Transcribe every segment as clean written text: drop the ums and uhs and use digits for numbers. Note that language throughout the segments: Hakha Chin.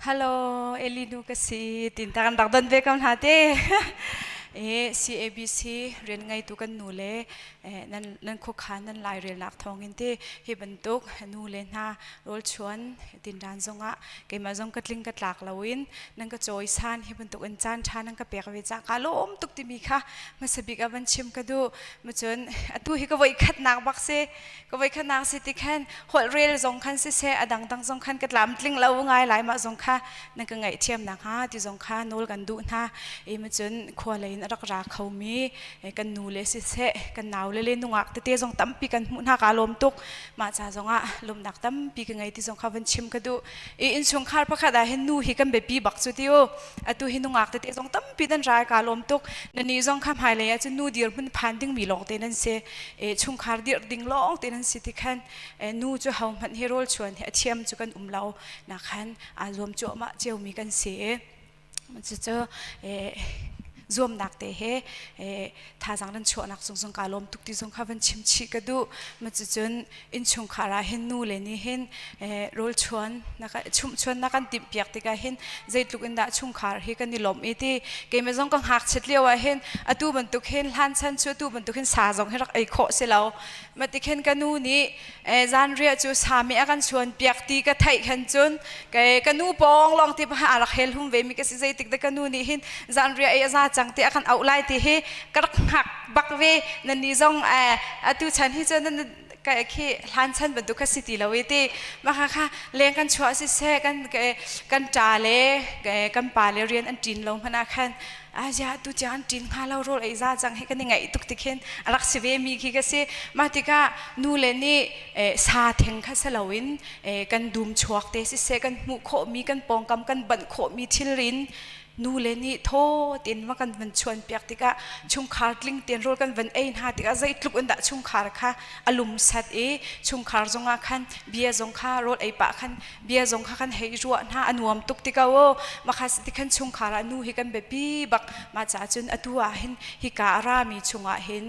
Hello, Eli nu ka si. Tin ta kan rak don ve ko hna te. E CABC rian ngeitu kan nu le nan nan khuakhan nan lairelnak thawngin te hi bantuk nu le hna rawlchuan tinran zongah keimah zong ka tling ka tlak loin nan ka cawisan hi bantuk in caan ṭha nan ka pek ve ca ka lawm tuk timi kha hmasa bik ah van chim ka duh. Macun atu hi ka voi khatnak bak si. Ka voi khatnak si ti khan holh rel zong khan siseh a dangdang zong khan ka tlam tling lo ngai lai mah zong kha nan ka ngaihthiam nakhnga ti zong kha nawl kan duh hna. I macun khua lei in a rak ra khomi kan nu le siseh kan nau le le nungak tete zong tampi kan hmuh hna ka lawm tuk. Mah ca zong ah lawmnak tampi ka ngei ti zong kha van chim ka duh. I innchungkhar pakhat ah hin nu hi kan biapi bak cu ti u. Atu hi nungak tete zong tampi nan rai ka lawm tuk. Na ni zong kha hmailei ah cun nu dirhmun phan dingmi lawng te nan si. E chungkhar dirh ding lawng te nan si ti khan nu cu ho hmanh hi rawl chuan hi a thiam cu kan um lo. Na khan aa zuam cuahmah ciomi kan si. Cucu zuamnak te he thazaang nan chuahnak zong zong kaa lawm tuk ti zong kha van chim chih ka duh. Cucun innchungkhar ah hin nu le nih hin rawl chuan chumhchuan na kan timh piak tikah hin zeitluk in dah chungkhar hi kan i lawmh i ti keimah zong ka ngakchiat lio ah hin atu bantuk hin hlan chan cu atu bantuk hin sa zong hi rak ei khawh si lo. Matikin ka nu nih zanriah cu sami a kan chuan piak ti ka theih khan cun ka nu pawng lawng ti a rak hel hum ve mi ka si zeitik da ka nu nih hin zanriah ei a za cang ti a kan auh lai ti hi ka rak hngak bak ve nan ni zong atu chan hi cun ka khi hlan chan bantuk kha si ti lo i ti maka kha leng kan chuah si seh kan kan ṭa le kan pa le rian an ṭin lo hmanh ah khan Aja tu tiang ṭin hnga lo rawl ei za cang hi kan i ngaih tuk ti khin a rak si ve mi khi ka si. Mah tikah nu le nih sa theng kha si loin kan dum chuak te siseh kan hmuh khawhmi kan pawngkam kan banh khawhmi thilrin nu le nih thaw tein va kan van chuan piak tikah chungkhar tling tein rawl kan van ei hna tikah zeitluk in dah chungkhar kha a lumsat i chungkhar zongah khan bia zong kha rawl ei pah khan bia zong kha kan hei ruah hna a nuam tuk ti ko o makha ti khan chungkhar ah nu hi kan biapi bak ma ca cun atu ah hin hika a rami chungah hin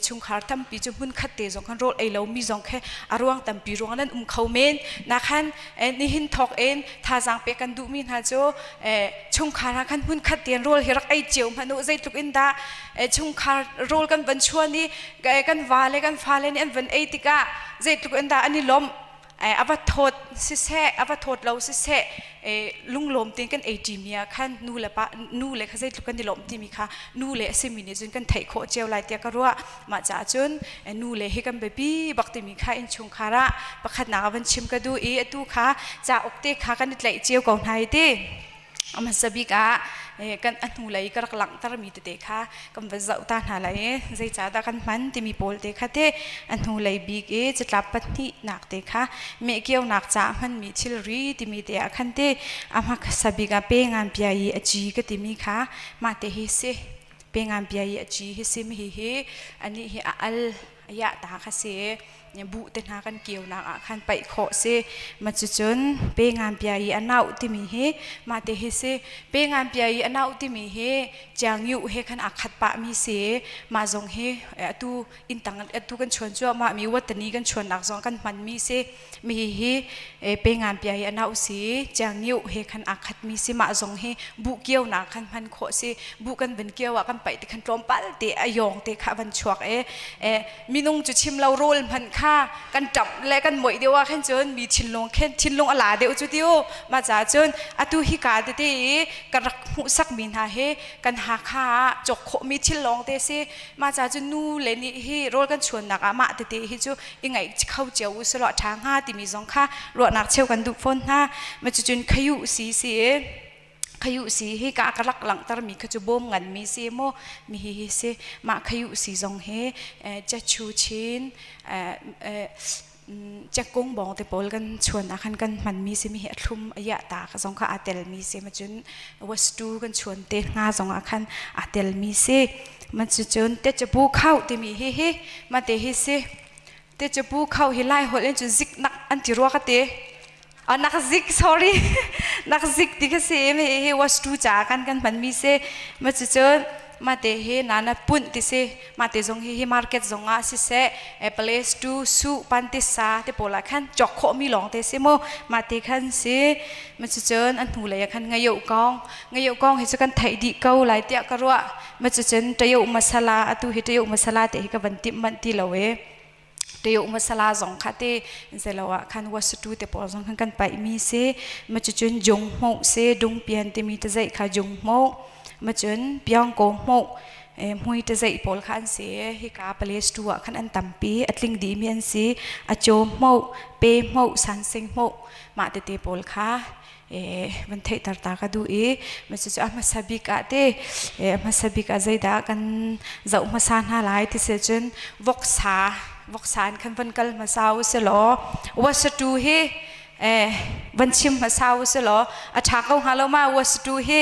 chungkhar tampi cu hmun khat te zong khan rawl ei lo mi zong khe a ruang tampi ruang nan um kho men na khan nihin thok in thazaang pe kan duh mi hna cu chungkhar ah khan hmun khat tein rawl hi rak ei cio hmanh u zeitluk in dah chungkhar rawl kan van chuan i kan va le kan fale nih an van ei tikah zeitluk in dah an i lawmh A va thawt siseh a va thawt lo siseh lunglawm tein kan ei ṭimi ah khan nu le pa nu le kha zeitluk kan i lawmh timi kha nu le a simi nih cun kan theih khawh cio lai tiah ka ruah. Mah caah cun nu le hi kan biapi bak timi kha innchungkhar ah pakhatnak ah van chim ka duh i atu kha cauk te kha kan i tlaih cio ko hna hi ti. A hmasa bik ah kan a hnulei ka rak langhtermi tete kha kan va zoh ta hna lai i zeicahdah kan hman timi pawl te kha te a hnulei bik i catlap pahnihnak te kha mehkionak caah hmanmi thilri timi te ah khan te a hmasa bik ah pe ngan pia i a ci ka timi kha mah te hi si pe ngan pia i a ci hi si mi hi hi anih hi a al a yah ta kha si buh te hna kan kionak ah khan paih khawh si. Ma cucun pe ngan pia i a nauh timi hi mah te hi si. Pe ngan pia i a nauh timi hi chiang yu he khan aa khat pah mi si. Mah zong hi atu inn tang atu kan chuan cuahmah mi watani kan chuannak zong kan hman mi si. Mi hi pe ngan pia i a nauh si chiang yu he khan aa khat mi si. Mah zong hi buh kionak khan hman khawh si. Buh kan van kio ah kan paih ti khan tlawmpal te a yong te kha van chuak e. Minung cu chim lo rawl hmanh kha kan ṭamh le kan moih deuh ah khan cun mi thinlung khen thinlung a la deuh cu tiu mah caah cun atu hika tete i ka rak hmuhsak mi hna hi kan Hakha ah cawk khawhmi thil lawng te si. Mah caah cun nu le nih hi rawl kan chuannak ah mah tete hi cu i ngaih kho cio u selaw a ṭha hnga timi zong kha ruahnak cheu kan duh fawn hna. Ma cucun khayu si si khayu si hi ka ka rak langhter mi kha cu bawm ngan mi si mu mi hi hi si. Mah khayu si zong hi chachu chin chekung bong te pawl kan chuan ah khan kan hman mi si mi hi a thlum a ya ta ka zong kha aa tel mi si. Ma cun wastu kan chuan te nga zong ah khan aa tel mi si. Ma cu cun te chapu khau timi hi hi ma te hi si. Te chapu khau hi lai holh in cun zik nak an ti rua ka te nak zik, sorry, nak zik ti kha si. Mi hi wastu ca kan kan hman mi si. Ma cu cun Mate hi nana punh ti si. Mate zong hi hi market zong ah siseh place tu su pantisa te pawl ah khan cawk khawh mi lawng te si mu. Mate khan si. Ma cucun an hnu lei ah khan ngayo kong. Ngayo kong hi cu kan theih dih ko lai tiah ka ruah. Ma cucun tayo masala atu hi tayo masala te hi ka van timh manh ti lo e. Teo masala zong kha te zelo ah khan wasatu te pawl zong khan kan paih mi si ma cucun jung hmuh si dung pian timi te zeih kha jung hmuh ma cun piang ko hmuh hmui te zeih pawl kha an si hika place tu ah khan an tampi a tling dih mi an si a chaw hmuh pe hmuh sansing hmuh mah tete pawl kha van theihter ta ka duh i cucu a hmasa bik ah te hmasa bik ah zeidah kan zoh hmasa hna lai ti si cun voksa voksa in khan van kal hmasa u si law wasatu hi van chim hmasa u si law a ṭha ko hnga lo ma wasatu hi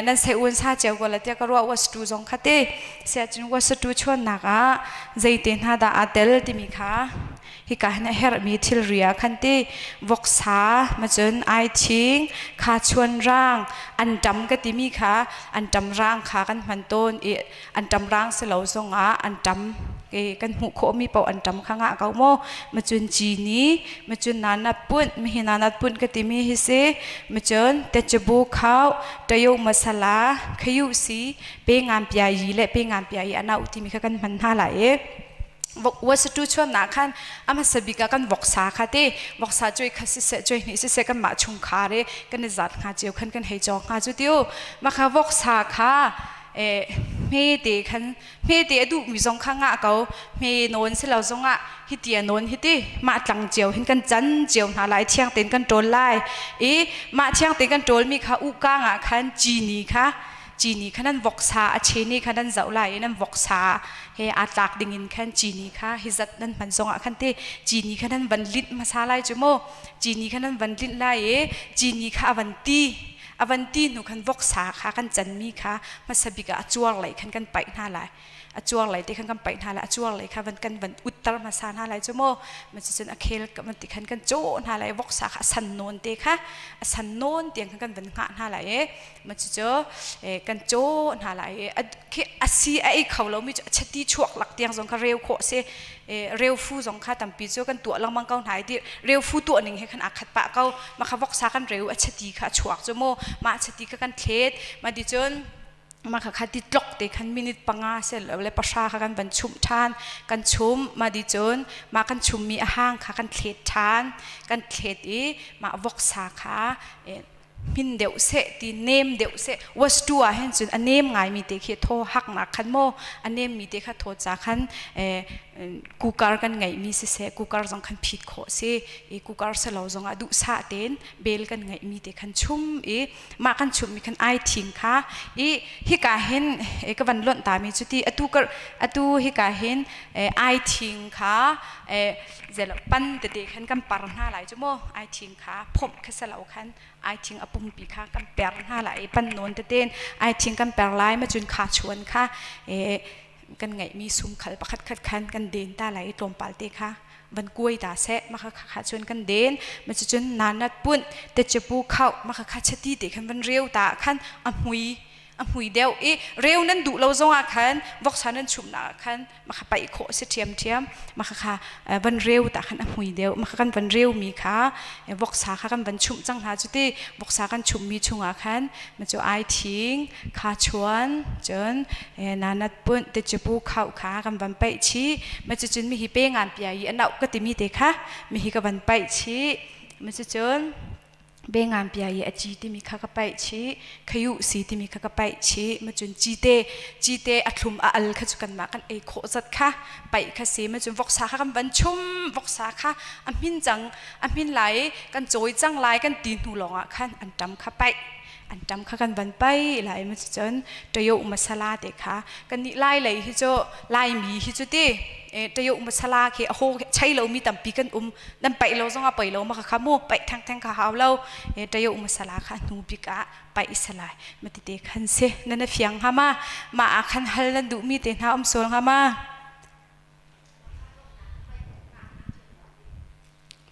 nan sei un sa cio ko la tiah ka ruah wasatu zong kha te siah cun wasatu chuannak ah zeite hna dah aa tel timi kha Hika hin a herhmi thilri ah khan ti voksa macun aithing kha chuan rang anṭam ka timi kha anṭam rang kha kan hman tawn i anṭam rang si lo zongah anṭam kan hmuh khawhmi paoh anṭam kha ngah ko maw macun cini macun nanat punh mihi nanat punh ka timi hi si macun techabu khau tayo masala khayu si pe ngam pia yi le pe ngam pia yi anau timi kha kan hman hna lai i wasatu chuannak khan a hmasa bik ah kan voksa kha te voksa cuai kha siseh cuai hnih siseh kan mah chungkhar i kan i zat hnga cio khan kan hei cawk hnga cu tiu mah kha voksa kha hme te khan hme te a duhmi zong kha ngah ko hme nawn si lo zong ah hiti a nawn hiti mah tlang cio hin kan can cio hna lai thiang tein kan ṭawl lai i mah thiang tein kan ṭawlmi kha ukang ah khan cini kha cini kha nan voksa a cheni kha nan zoh lai i nan voksa he aa tlak ding in khan cini kha hi zat nan hman zongah khan te cini kha nan van linh hmasa lai cu mu cini kha nan van linh lai i cini kha a van ti a van ti hnu khan voksa kha kan canmi kha hmasa bik ah a cuar lei khan kan paih hna lai a cuar lei te khan kan paih hna lai a cuar lei kha van kan van uttar hmasa hna lai cu mu ma cucun a khel kan ti khan kan cawh hna lai voksa kha a san nawn te kha a san nawn tiang khan kan van hngah hna lai i ma cucu kan caw hna lai i a si a ei kho lomi cu a chati chuak lak tiang zong kha reu khawh si reu fu zong kha tampi cu kan tuah lengmang ko hna i ti reu fu tuah ning he khan aa khat pah ko ma kha voksa kan reu a chati kha a chuak cu mu mah a chati kha kan thlet ma ti cun ma kha kha ti tlok te khan minute panga se le pahra kha kan van chumh ṭhan kan chum ma di cun ma kan chummi a hang kha kan thlet ṭhan kan thlet i mah voksa kha hmin deuh seh ti nem deuh seh wastu ah hin cun a nem ngaimi te khi thaw haknak khan maw a nemmi te kha thaw ca khan cooker kan ngeihmi siseh cooker zong khan phit khawh si i cooker selo zong ah duhsah tein bel kan ngeihmi te khan chum i mah kan chummi khan ai thing kha i hika hin ka van lonh ta mi cu ti atu atu hika hin ai thing kha zelo pan tete khan kan par hna lai cu maw ai thing kha phomh kha selo khan ai thing a pumpi kha kan per hna lai pan nawn teten ai thing kan per lai ma cun kha chuan kha kan ngeihmi sum khal pakhat khat khan kan den ta lai tlawmpal te kha van kuai ta seh ma kha kha chun kan den ma cu cun nanat punh te chepu khau ma kha kha chati te khan van reu ta khan a hmui a hmui deuh i reu nan duh lo zong ah khan voksa nan chumh nak ah khan ma kha paih khawh si ṭhiam ṭhiam ma kha kha van reu ta khan a hmui deuh ma kha kan van reu mi kha voksa kha kan van chumh cang hna cu ti voksa kan chumh mi chungah khan ma cu ai thing kha chuan cun nanat punh te chupu khau kha kan van paih chih ma cu cun mi hi pe ngan pia i a nauh ka timi te kha mi hi ka van paih chih ma cu cun Bengan pia i a ci timi kha ka paih chih, khayu si timi kha ka paih chih, macun cite cite a thlum a al kha cu kanmah kan ei khawh zat kha paih kha si macun voksa kha kan van chum voksa kha a hmin cang a hmin lai i kan cawi cang lai kan ti hnu lawngah khan an ṭam kha paih an ṭam kha kan van paih lai ma cun tayo masala te kha kannih lai lei hi cu laimi hi cu ti tayo masala khi a ho chei lomi tampi kan um nan paih lo zong ah poi lo ma kha mu paih theng theng kha hau lo e tayo masala kha hnu bik ah paih salai ma ti te khan se nan a fiang ha ma ma a khan hal nan duh mi te hna um sol nga ma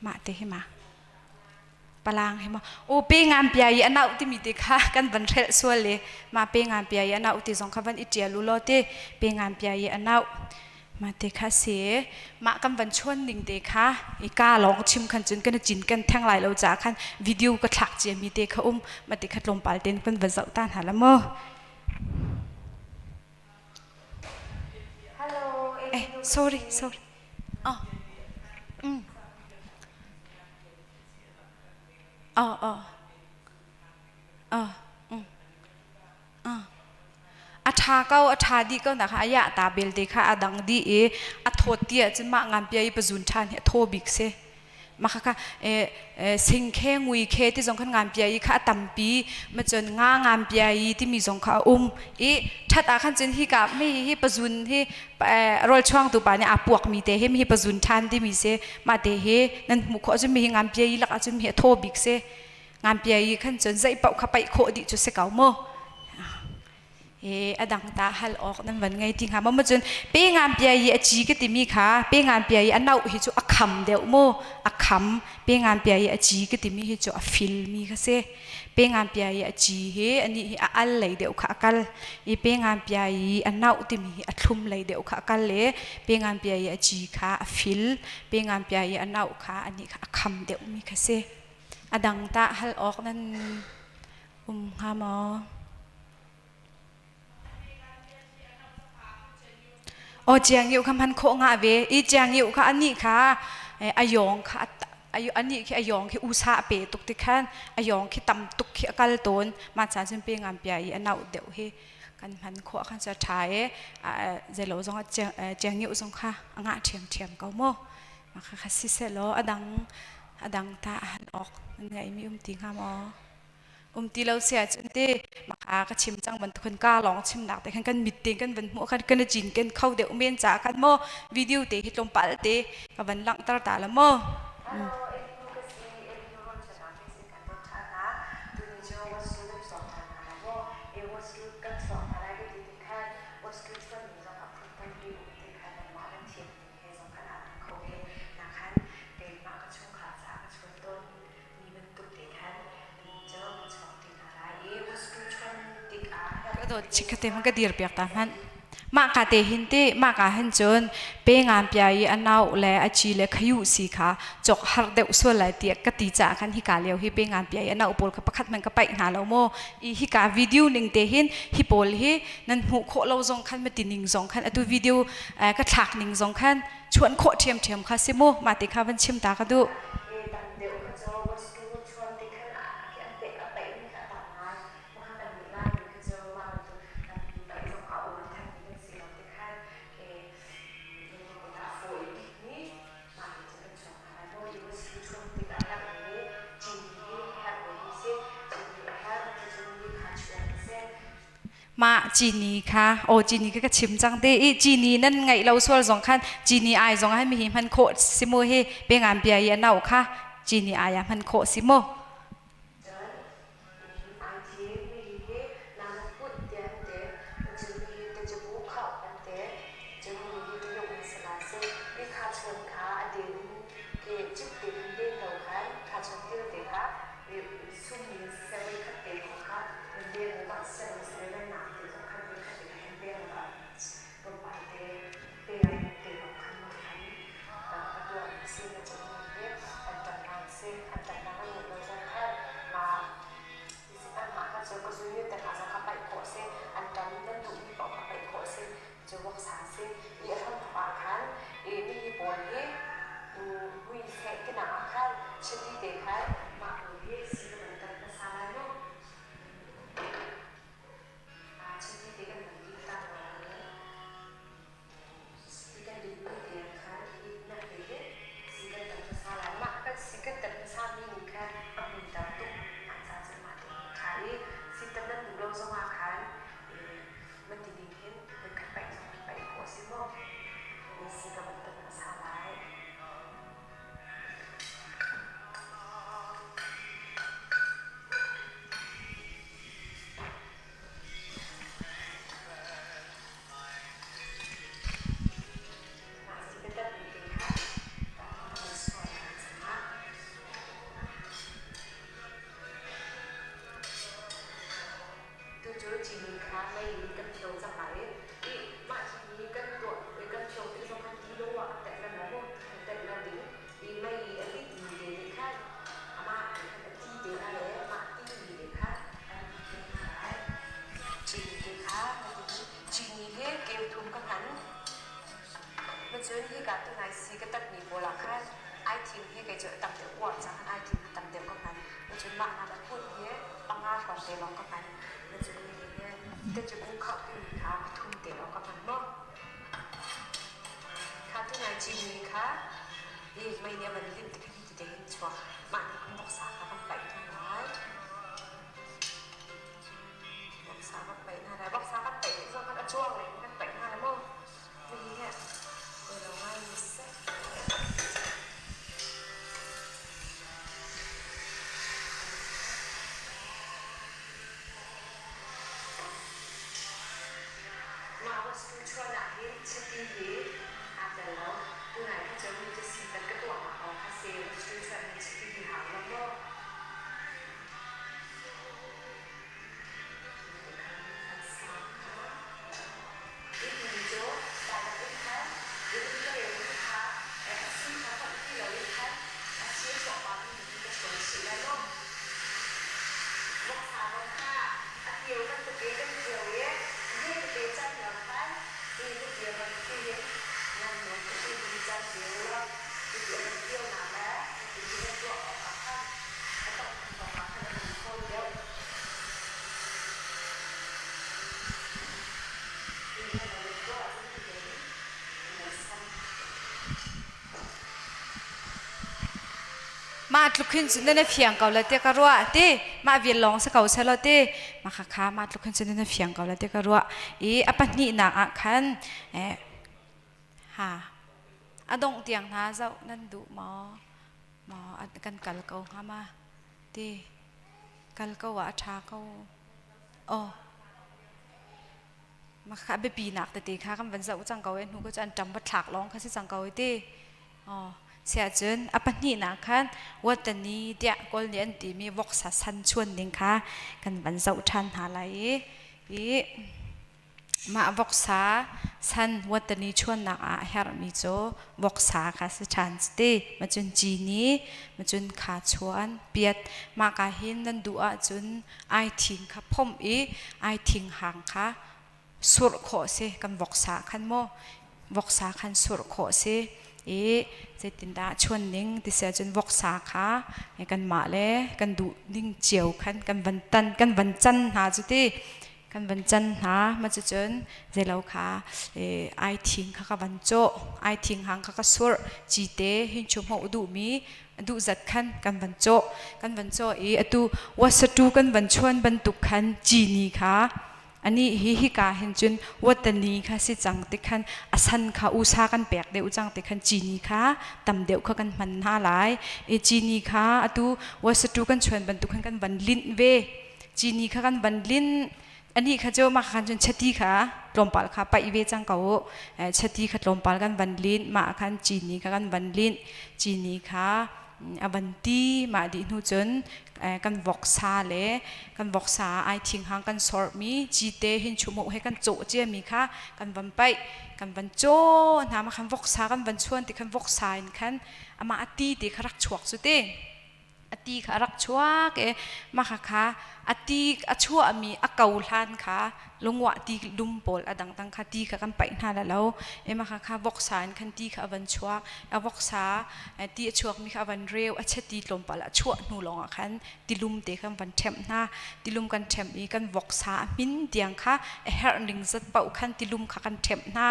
ma te hi ma. Palang hi maw u pe ngam pia i anau timi te kha kan van hrelh sual le ma pe ngam pia i anau ti zong kha van i ṭial u law te pe ngam pia i anau ma te kha si mah kan van chuan ning te kha i ka lawng chim khan cun kan cin kan theng lai lo ca khan video ka thlak cia mi te kha um ma te kha tlawmpal ten kan va zoh ta hna la mu. Eh, sorry, sorry. Oh. Oh, oh. Oh. A ṭha ko, a ṭha dih ko nak kha a yah ta belte kha a dang dih i a thawt ti ahcun mah nganpia i pazun ṭhan hi a thaw bik si. Mah kha sing khe ngui khe ti zong khan nganpia i kha a tampi ma cun nga nganpia i timi zong kha a um i ṭhat ah khan cun hi ka mi hi pazun hi rawlchuangtu pa nih aa puakmi te hi mi hi pazun ṭhan timi si mah te hi nan hmuh khawh cun mi hi nganpia i lak ahcun mi hi a thaw bik si. Nganpia i khan cun zei paoh kha paih khawh dih cu si ko mu. E a dang ta hal awk nan van ngei ti hnga maw cun pe nganpia i a ci ka timi kha pe nganpia i a nauh hi cu a kham deuh mu a kham pe nganpia i a ci ka timi hi cu a fil mi kha si pe nganpia i a ci hi anih hi a al lei deuh kha a kal i pe nganpia i a nauh timi hi a thlum lei deuh kha a kal le pe nganpia i a ci kha a fil pe nganpia i a nauh kha anih kha a kham deuh mi kha si. A dang tah hal awk nan um hnga maw? Aw Ciang kha hman khawh ngah ve. I Ciang kha anih kha a yawng kha anih khi a yawng khi usa a pe tuk ti khan a yawng khi tam tuk khi a kal tawn. Mah ca cun pe ngam pia i a nauh deuh hi kan hman khawh khan cu ṭha e zeilo zong Ciang zong kha a ngah ṭhiamṭhiam ko mu. Mah kha kha siseh law a dang a dang tah hal awk nan ngeihmi um ti hnga maw? Um ti lo si ahcun te maka ka chim cang bantuk khan ka lawng chimnak te khan kan mit te kan van hmuh khan kan i cin ken kho deuh men caah khan maw video te hi tlawmpal te ka van langhter ta la maw? He zong khan aa dang kho ve. Na khan keimah ka chungkhar caah ka chuan tawn mi bantuk te khan tuni cu ka chuak ti hna lai i wusku chuan tikah Ka dawt chikkhatte hmanh ka dir piak ta hmanh. Mah ka te hin ti mah ka hin cun pe ngan pia i a nau le a ci le khayu si kha cawk har deuh sual lai tiah ka ti caah khan hika lio hi pe ngan pia i a nau pawl kha pakhat hmanh ka paih hna lo maw i hika video ning te hin hi pawl hi nan hmuh khawh lo zong khan mati ning zong khan atu video ka thlak ning zong khan chuan khawh ṭhiamṭhiam kha si mu mah ti kha van chim ta ka duh. Mah cini kha aw cini kha ka chim cang te i cini nan ngaih lo sual zong khan cini ai zong ah mi hi hman khawh si mu hi pe ngan bia i anau kha cini ai ah hman khawh si mu. Cini kha i mei nih a van linh tik hin ti tein chuak. Mah nih khan voksa kha kan paih hna lai. Voksa kan paih hna lai. Voksa kan paih tik zong khan a cuang lei in kan paih hna lai mu. Hihi hi lo ngai mi seh. Mah wastu chuan ah hin chiti hi aa tel lo. Tunai kha cu mi cu sii kan ka tuahnak kong kha si. Wastu chuan hin chiti hi hau lo maw? Timi cu daidak in khan minung ka rel mi kha a si kha hngalh ti loin khan a si a chuahpah mi in ka chuan chih lai maw? Voksa zong kha a tio bantuk in kan tio i hme tete can lio khan hi na tio bantuk hin nan nawn ka ti hi can te u law cuti a kan tionak le cuti nan tuah awkah khan a tongh zongah khan a kan fawi deuh. Mah tluk hin cun na fiang ko la ti ka ruah ti mah vial lawng si ko selaw ti mah khakha mah tluk hin cun na fiang ko la ti ka ruah i a pahnihnak ah khan eh ha a dongh tiang hna zoh nan duh maw maw kan kal ko hnga ma ti kal ko ah a ṭha ko aw mah kha biapi nak tete kha kan van zoh cang ko i hnu ko cu an ṭam va thlak lawng kha si cang ko i ti aw siahcun a pahnihnak khan watani tiah kawl nih an timi voksa san chuan ding kha kan van zoh ṭhan hna lai i i Mah voksa san watani chuannak ah a herhmi cu voksa kha si ṭhan ti. Macun cini, macun kha chuan, piat. Mah ka hin nan duh ahcun aithing kha phomh i aithing hang kha surh khawh si kan voksa khan maw voksa khan surh khawh si i zeitindah chuan ning ti si ahcun voksa kha kanmah le kan duh ning cio khan kan van tan kan van can hna cu ti. Kan van can hna. Mah cucun zeilo kha aithing kha ka van cawh. Aithing hang kha ka surh. Cite hinchu hmoh duhmi duh zat khan kan van cawh. Kan van cawh i atu wasatu kan van chuan bantuk khan cini kha ani hi hika hin cun watani kha si cang ti khan a san kha usa kan pek deuh cang ti khan cini kha tam deuh kha kan hman hna lai. I cini kha atu wasatu kan chuan bantuk khan kan van linh ve. Cini kha kan van lin anih kha cu mah khan cun chati kha tlawmpal kha paih ve cang ko u. Chati kha tlawmpal kan van lin mah khan cini kha kan van lin cini kha a van ti mah dih hnu cun kan voksa le kan voksa ai thing hang kan sormi cite hin chumu he kan cawh ciami kha kan van paih kan van caw hna ma khan voksa kan van chuan ti khan voksa in khan amah a ti te kha rak chuak cu te. A ti kha a rak chuak i mah kha a ti a chuahmi a ko hlan kha lungwah ti lum pawl a dangdang kha ti kha kan paih hna la lo i mah kha voksa in khan ti kha a van chuak a voksa ti a chuakmi kha a van reu a cheti tlawmpal a chuah hnu lawngah khan tilum te khan van ṭhemh hna tilum kan ṭhemh i kan voksa a hmin tiang kha a herh ning zat paoh khan tilum kha kan ṭhemh hna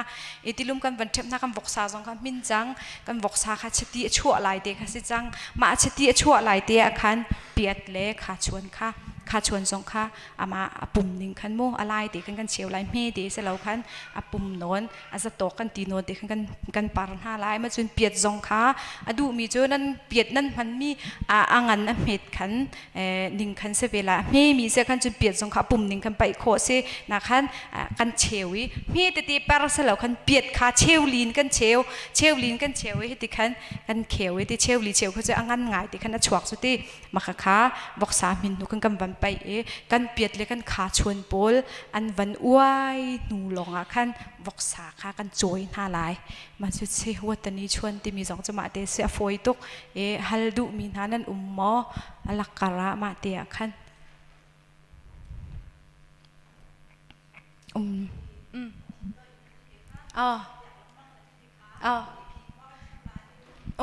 i tilum kan van ṭhemh hna kan voksa zong kha hmin cang kan voksa kha chiti a chuah lai te kha si cang mah chiti a chuah lai te ah khan piat le kha chuan kha kha chuan zong kha amah a pum ning khan mu a lai te khan kan cheu lai hme te se lo khan a pum nawn a zatawk kan ti nawn te khan kan kan par hna lai ma cun piat zong kha a duhmi cu nan piat nan hmanmi a a ngan a hmet khan ning khan se ve la hme mi se khan cun piat zong kha pum ning khan paih khawh si na khan kan cheu i hme tete per se lo khan piat kha cheu lin kan cheu cheu lin kan cheu i hiti khan kan kheu i ti cheu li cheu kha cu a ngan ngai ti khan a chuak cu ti maka kha voksa min hnu kan kan van paih i kan piat le kan kha chuan pawl an van uai hnu lawngah khan voksa kha kan cawi hna lai mah cu si watani chuan timi zong cu mah te si a fawi tuk i hal duhmi hna nan um maw a lakkar ah mah te ah khan um mm. ah ah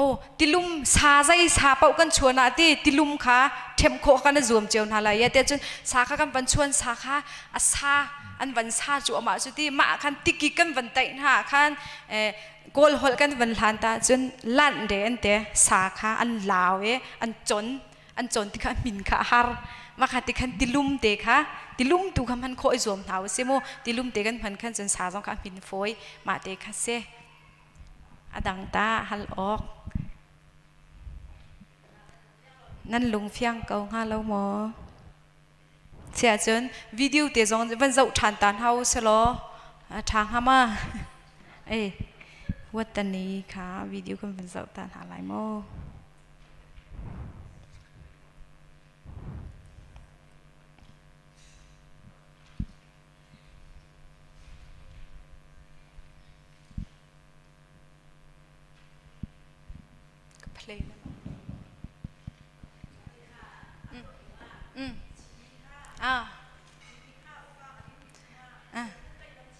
Oh, tilum sa zei sa paoh kan chuan ah ti tilum kha ṭhem khawh kan i zuam cio hna lai ya te cun sa kha kan van chuan sa kha a sa an van sa cu amah cu ti mah khan tiki kan van taih hna khan kawl holh kan van hlan ta cun lanh de an te sa kha an lau i an con an con ti kha min kha a har mah kha ti khan tilum te kha tilum tu kha hman khawh i zuam hna u si mu tilum te kan hman khan cun sa zong kha a hmin fawi mah te kha si a dang ta hal awk Nan lung fiang ko hnga lo maw? Siah cun video te zong van zoh ṭhan ta hna u selaw a ṭha hnga ma? Ei, Wattani kha video kan van zoh ta hna lai maw? Ka play na. Ah.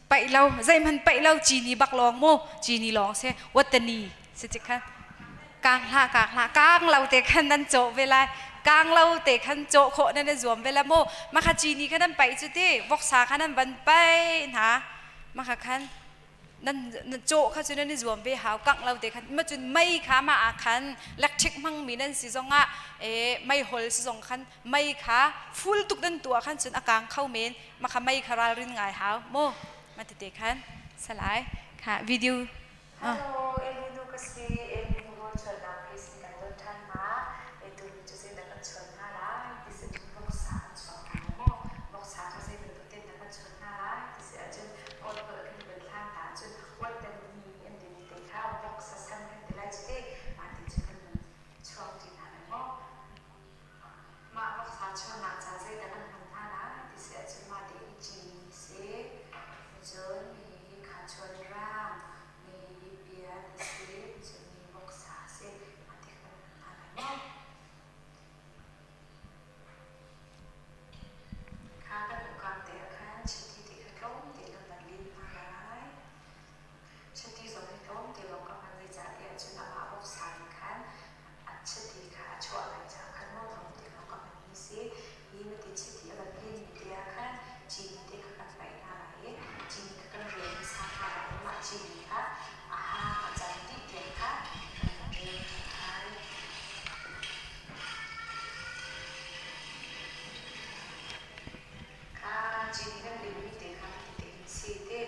Paih lo, zeihmanh paih lo, cini bak lawng mu, cini lawng si, watani si ci khan. Kang hlah, kang hlah, kang lo te khan nan cawh ve lai. Kang lo te khan cawh khawh nan i zuam ve la mu. Mah kha cini kha nan paih cu ti, voksa kha nan van paih hna. Mah kha khan nan cawh kha cu nan i zuam ve hau kangh lo te khan ma cun mei kha mah ah khan electric hmangmi nan si zongah mei hol si zong khan mei kha full tuk nan tuah khan cun a kang kho men ma kha mei kha ralrin ngai hau mu ma tete khan salai kha video. Hello, Elinu ka si. Elinu rawl chuannak piece in kan don ṭhan hna. Tuni cu zeidah kan chuan hna lai ti si cun voksa kan chuang hna lai maw? Voksa cu zei bantuk ten dah kan chuan hna lai ti si ahcun kawl holh kan van hlan ta ahcun uattan ni an timi te kha voksa san kan ti lai cu ti. Mah ti cun kan van chuang ṭi hna lai maw? Mah voksa chuannak ca zeidah kan hman hna lai ti si ahcun mah te hi cini si. Cun hihi khachuan rang, hihi piat a si, cun hi voksa a si. Mah ti kan hman hna lai maw? Kha kan ukam te ah khan chiti te kha tlawm te kan van lin hna lai. Chiti zong hi tlawm te lawng ka hman zeicahtiah cun amah voksa nih khan a chiti kha a chuah lai caah khan maw tlawm te lawng ka hmanmi si. Hi mati chiti a van linmi te ah khan cini te kha kan paih hna lai i cini kha kan rel hmasa hna lai i mah cini kha a hang a cam dih tiang kha kan van rel hna lai. Kha cini kan linmi te kha mati te hin si te.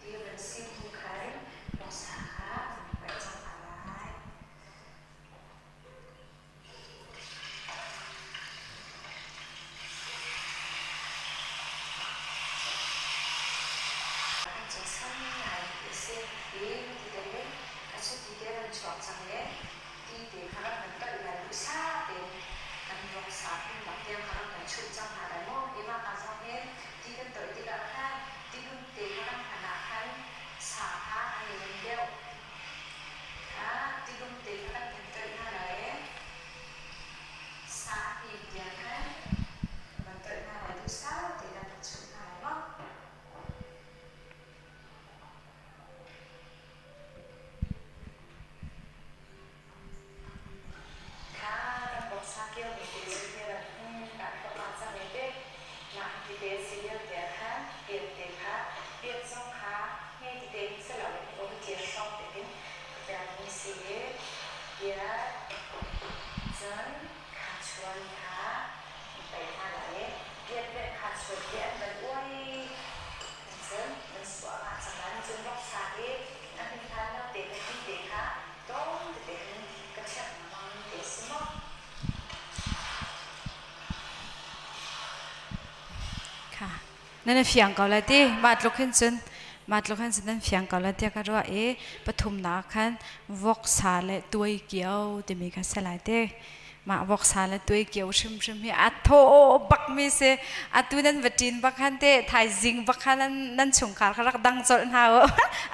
Ti van si hnu khan voksa kha an paih cang hna lai. Kan cawisan ngai ti a si. I ti te a chuti te van chuak cang i ti te kha rak kan toih lai duhsah tein kan voksa phunbak tiang kha rak kan chuh cang hna lai maw? Hi mah ka zong hin ti kan toih tikah khan tilum te kha kan hman ah khan sa kha an i lem deuh. Kha tilum te kha kan kan toih hna lai i sa a hnim tiang khan kan toih hna lai duhsah tein kan kan chuh hna lai maw? Kha kan voksa kiomi te cu hi rak hlawh cang i teh mah tete si lio te ah khan piat te kha piat zong kha hme tete in si loin um tir hrawng te in ka permi si i piat cun khachuan kha an paih hna lai i piat le khachuan te an van uai cun nan suah ngah cang lai cun voksa hi a hmin hlan lo te ka ti te kha tlawm tete hin ka thianh lengmang te si maw? Kha nan fiang ko lai ti mah tluk hin cun mah tluk hin cun nan fiang ko lai tiah ka ruah i pathumnak khan voksa le tuai kio timi kha si lai ti. Mah voksa le tuai kio hrimhrim hi a thaw bak mi si. Atu nan va ṭin bak khan te thaizing bak khan nan, nan chungkhar kha rak dang colh hna u.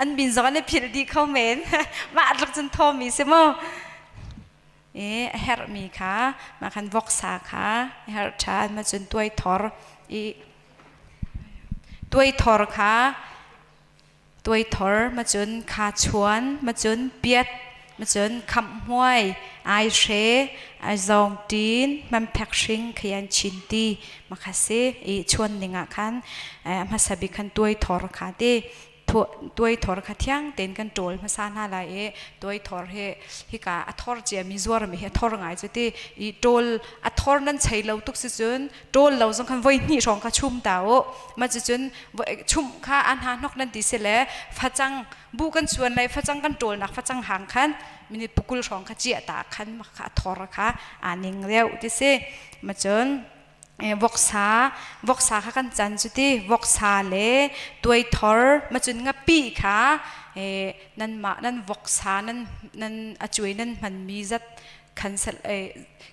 An min zong an i philh dih kho men. Mah tluk cun thaw mi si mu. I a herhmi kha mah khan voksa kha a herh ṭhan ma cun tuai thor i Tuaithor kha tuaithor macun kha chuan macun piat macun khamh hmuai aihre aizawng ṭin hmanphek hring khian chin ti makha si i chuan ning ah khan hmasa bik khan tuaithor kha ti tuaithor kha thiang tein kan ṭawl hmasa hna lai i tuaithor hi hika a thor ciami zuarmi hi a thor ngai cu ti i ṭawl a thor nan chei lo tuk si cun ṭawl lo zong khan voi hnih hrawng kha chum ta u ma cucun chumh kha a hna hnok nan ti si le facang bu kan chuan lai facang kan ṭawlnak facang hang khan minute pukul hrawng kha ciah ta khan ma kha a thor kha aa ning deuh ti si ma cun voksa voksa kha kan can cu ti voksa le tuaithor macun ngapi kha nan mah nan voksa nan nan a cuai nan hmanmi zat khan sel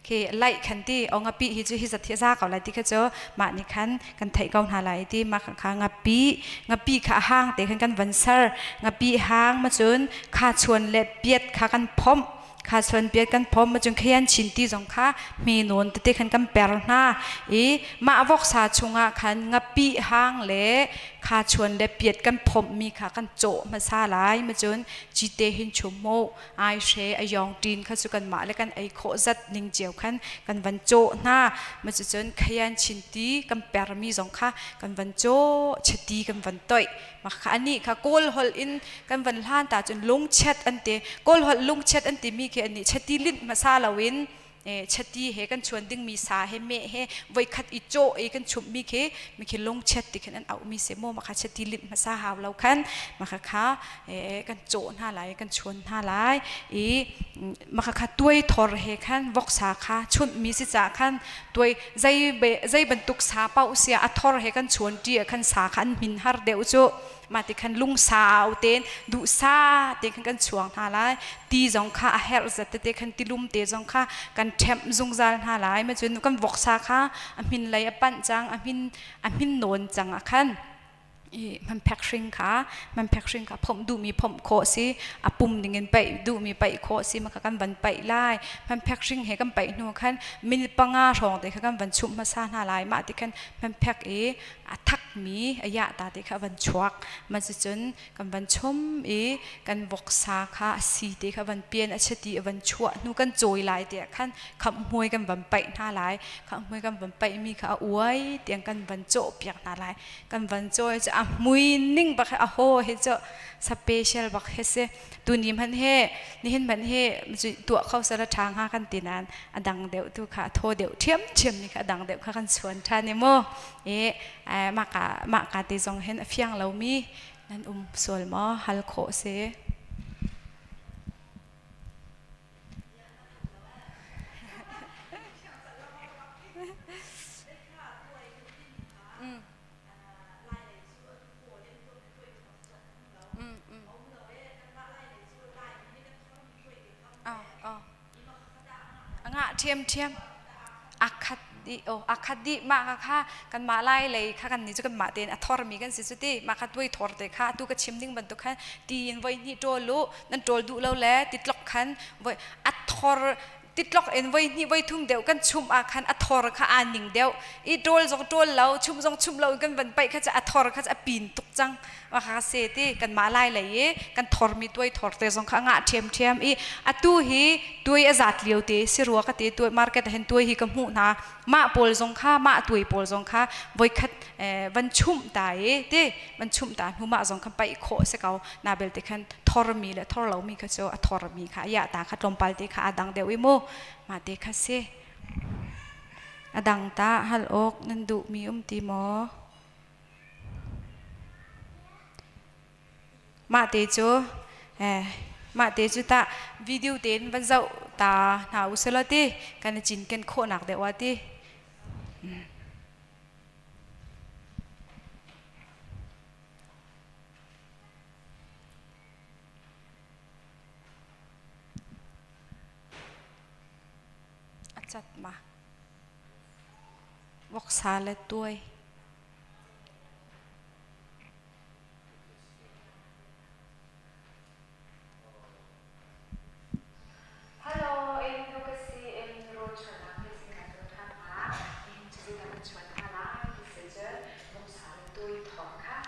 khi laih khan ti o ngapi hi cu hi zat hi a za ko lai ti kha cu mah nih khan kan theih ko hna lai ti mah kha ngapi ngapi kha a hang te khan kan van ser ngapi hang macun kha chuan le piat kha kan phomh kha chuan piat kan phom macun khian chin ti zong kha hme nawn tete khan kan per hna i mah voksa chungah khan ngapi hang le kha chuan le piat kan phomh mi kha kan cawh hmasa lai macun cite hin chum mu ai hre a yong tin kha cu kan mah le kan ei khawh zat ning cio khan kan van cawh hna macucun khayan chin ti kan per mi zong kha kan van cawh chiti kan van toih Mah kha anih kha Kawl holh in kan van hlan ta cun lungchet an ti. Kawl holh lungchet an timi khi anih chati linh hmasa loin chati he kan chuan dingmi sa he meh he voikhat i cawh i kan chumhmi khi mi khi lungchet ti khin an auhmi si maw mah kha chati linh hmasa hau lo khan mah kha kha kan cawh hna lai kan chuan hna lai i mah kha kha tuai thor he khan voksa kha chunhmi si ca khan tuai zei zei bantuk sa paoh sia a thor he kan chuan ṭi ah khan sa kha an hmin har deuh cu mah ti khan lungsau tein duhsa te khan kan chuang hna lai ti zong kha a herh zat tete khan tilum te zong kha kan ṭhemh zungzal hna lai ma cun kan voksa kha a hmin lei a panh cang a hmin nawn cang ah khan i hmanphek hring kha hmanphek hring kha phomh duhmi phomh khawh si a pum dingin paih duhmi paih khawh si maka kan van paih lai hmanphek hring he kan paih hnu khan minute 5 hrawng te kha kan van chumh hmasa hna lai mah ti khan hmanphek i a thakmi a yah ta te kha van chuak ma cun kan van chum i kan voksa kha a si te kha van pian a chati a van chuah hnu kan cawi lai te khan khamh hmuai kan van paih hna lai khamh hmuai kan van paih mi kha a uai tiang kan van cawh piak hna lai Kan van cawi cu a hmui ning bak a haw hi cu special bak hi si. Tuni hmanh he nihin hmanh he tuah kho sala ṭha hnga kan ti nain a dang deuh tu kha a thaw deuh ṭhiamṭhiam ni kha a dang deuh kha kan chuan ṭhan i mu. I mah mah ka ti zong hin a fiang lomi nan um sual maw hal khawh si. Ngah ṭhiamṭhiam. A khat dih oh a khat dih mah kha kha kanmah lai lei kha kan nih cu kanmah tein a thormi kan si cu ti mah kha tuai thor te kha atu ka chim ding bantuk khan ti in voi hnih ṭawl u nan ṭawl duh lo le titlok khan voi a thor titlok in voi hnih voi thum deuh kan chumh ah khan a thor kha aa ning deuh i ṭawl zong ṭawl lo chumh zong chumh lo in kan van paih kha cu a thor kha cu a pin tuk cang mah kha se ti kanmah lai lei i kan thormi tuai thor te zong kha a ngah ṭhiamṭhiam i atu hi tuai a zat lio te si rua ka ti tuai market ah hin tuai hi ka hmuh hna mah pawl zong kha mah tuai pawl zong kha voikhat van chumh ta i ti van chumh ta hnu mah zong kha paih khawh si ko na belte khan thormi le thor lomi kha cu a thormi kha ya ta kha tlawmpal te kha a dang deuh i mu mah te kha si a dang ta hal awk nan duhmi um ti maw Mah te cu mah te cu tah video tein van zoh ta hna u selaw ti kan i cinken khawhnak deuh ah ti. A cat ma. Voksa le tuai. Hello, inn ka si in rawlchuannak hi zingka cu ṭhan hna. Nihin cu zeidah kan chuan hna lai ti si cun voksa le tui thawng kha.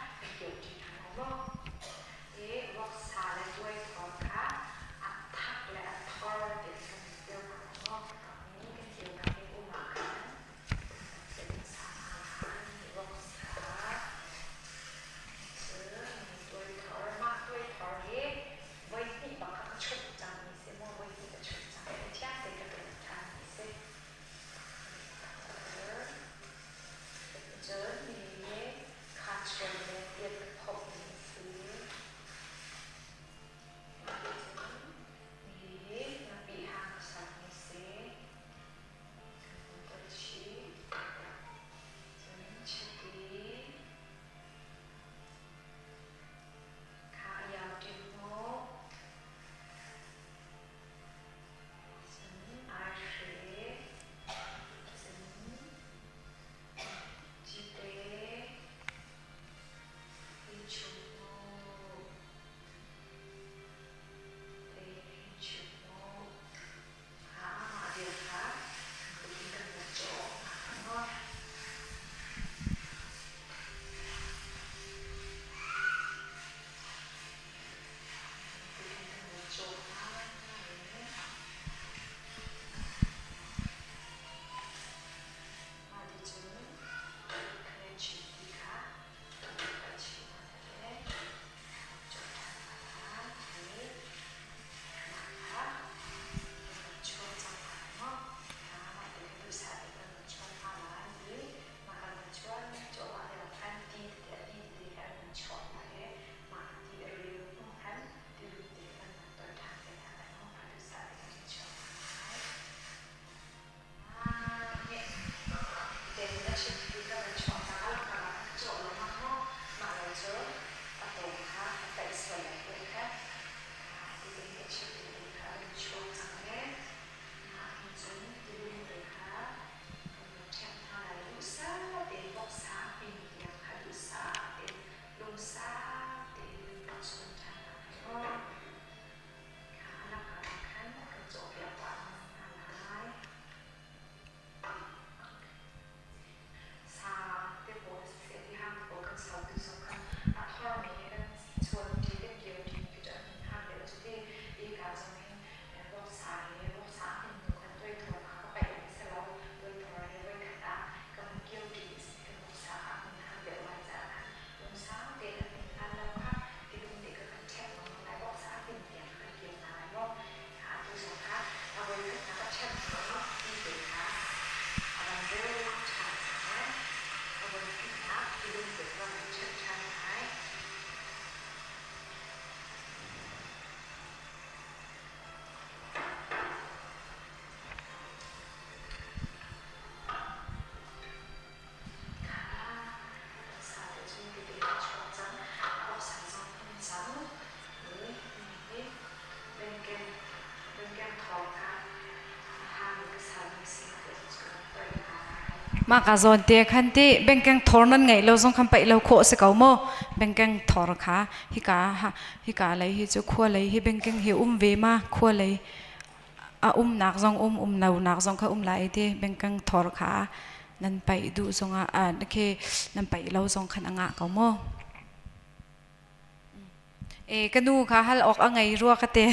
Mah ka zawn te khan ti bengkeng thor nan ngeih lo zong khan paih lo khawh si ko mu. Bengkeng thor kha hika hika lei hi cu khua lei hi bengkeng hi um ve ma khua lei a umnak zong um um lo nak zong kha um lai ti bengkeng thor kha nan paih duh zongah khi nan paih lo zong khan a ngah ko mu. E ka nu kha hal awk a ngei rua ka te.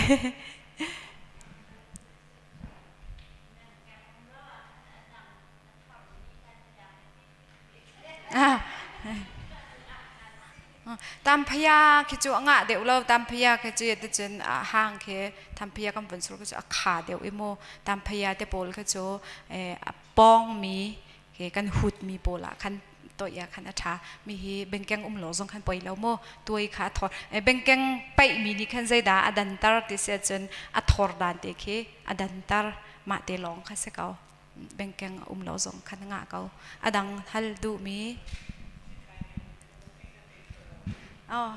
Tamphaya khi cu a ngah deuh lo. Tamphaya khi cu ticun hang khi tamphaya kan vun sur khi cu a kha deuh i mu. Tamphaya te pawl khi cu a pawngmi khi kan hutmi pawl ah khan toih ah khan a ṭha. Mi hi bengkeng um lo zong khan poi lo mu. Tuai kha a thor. Bengkeng paihmi nih khan zeidah a danter ti si ahcun a thor dan te khi a danter. Mah te lawng kha si ko. Bengkeng a um lo zong khan ngah ko. A dang hal duhmi. Oh.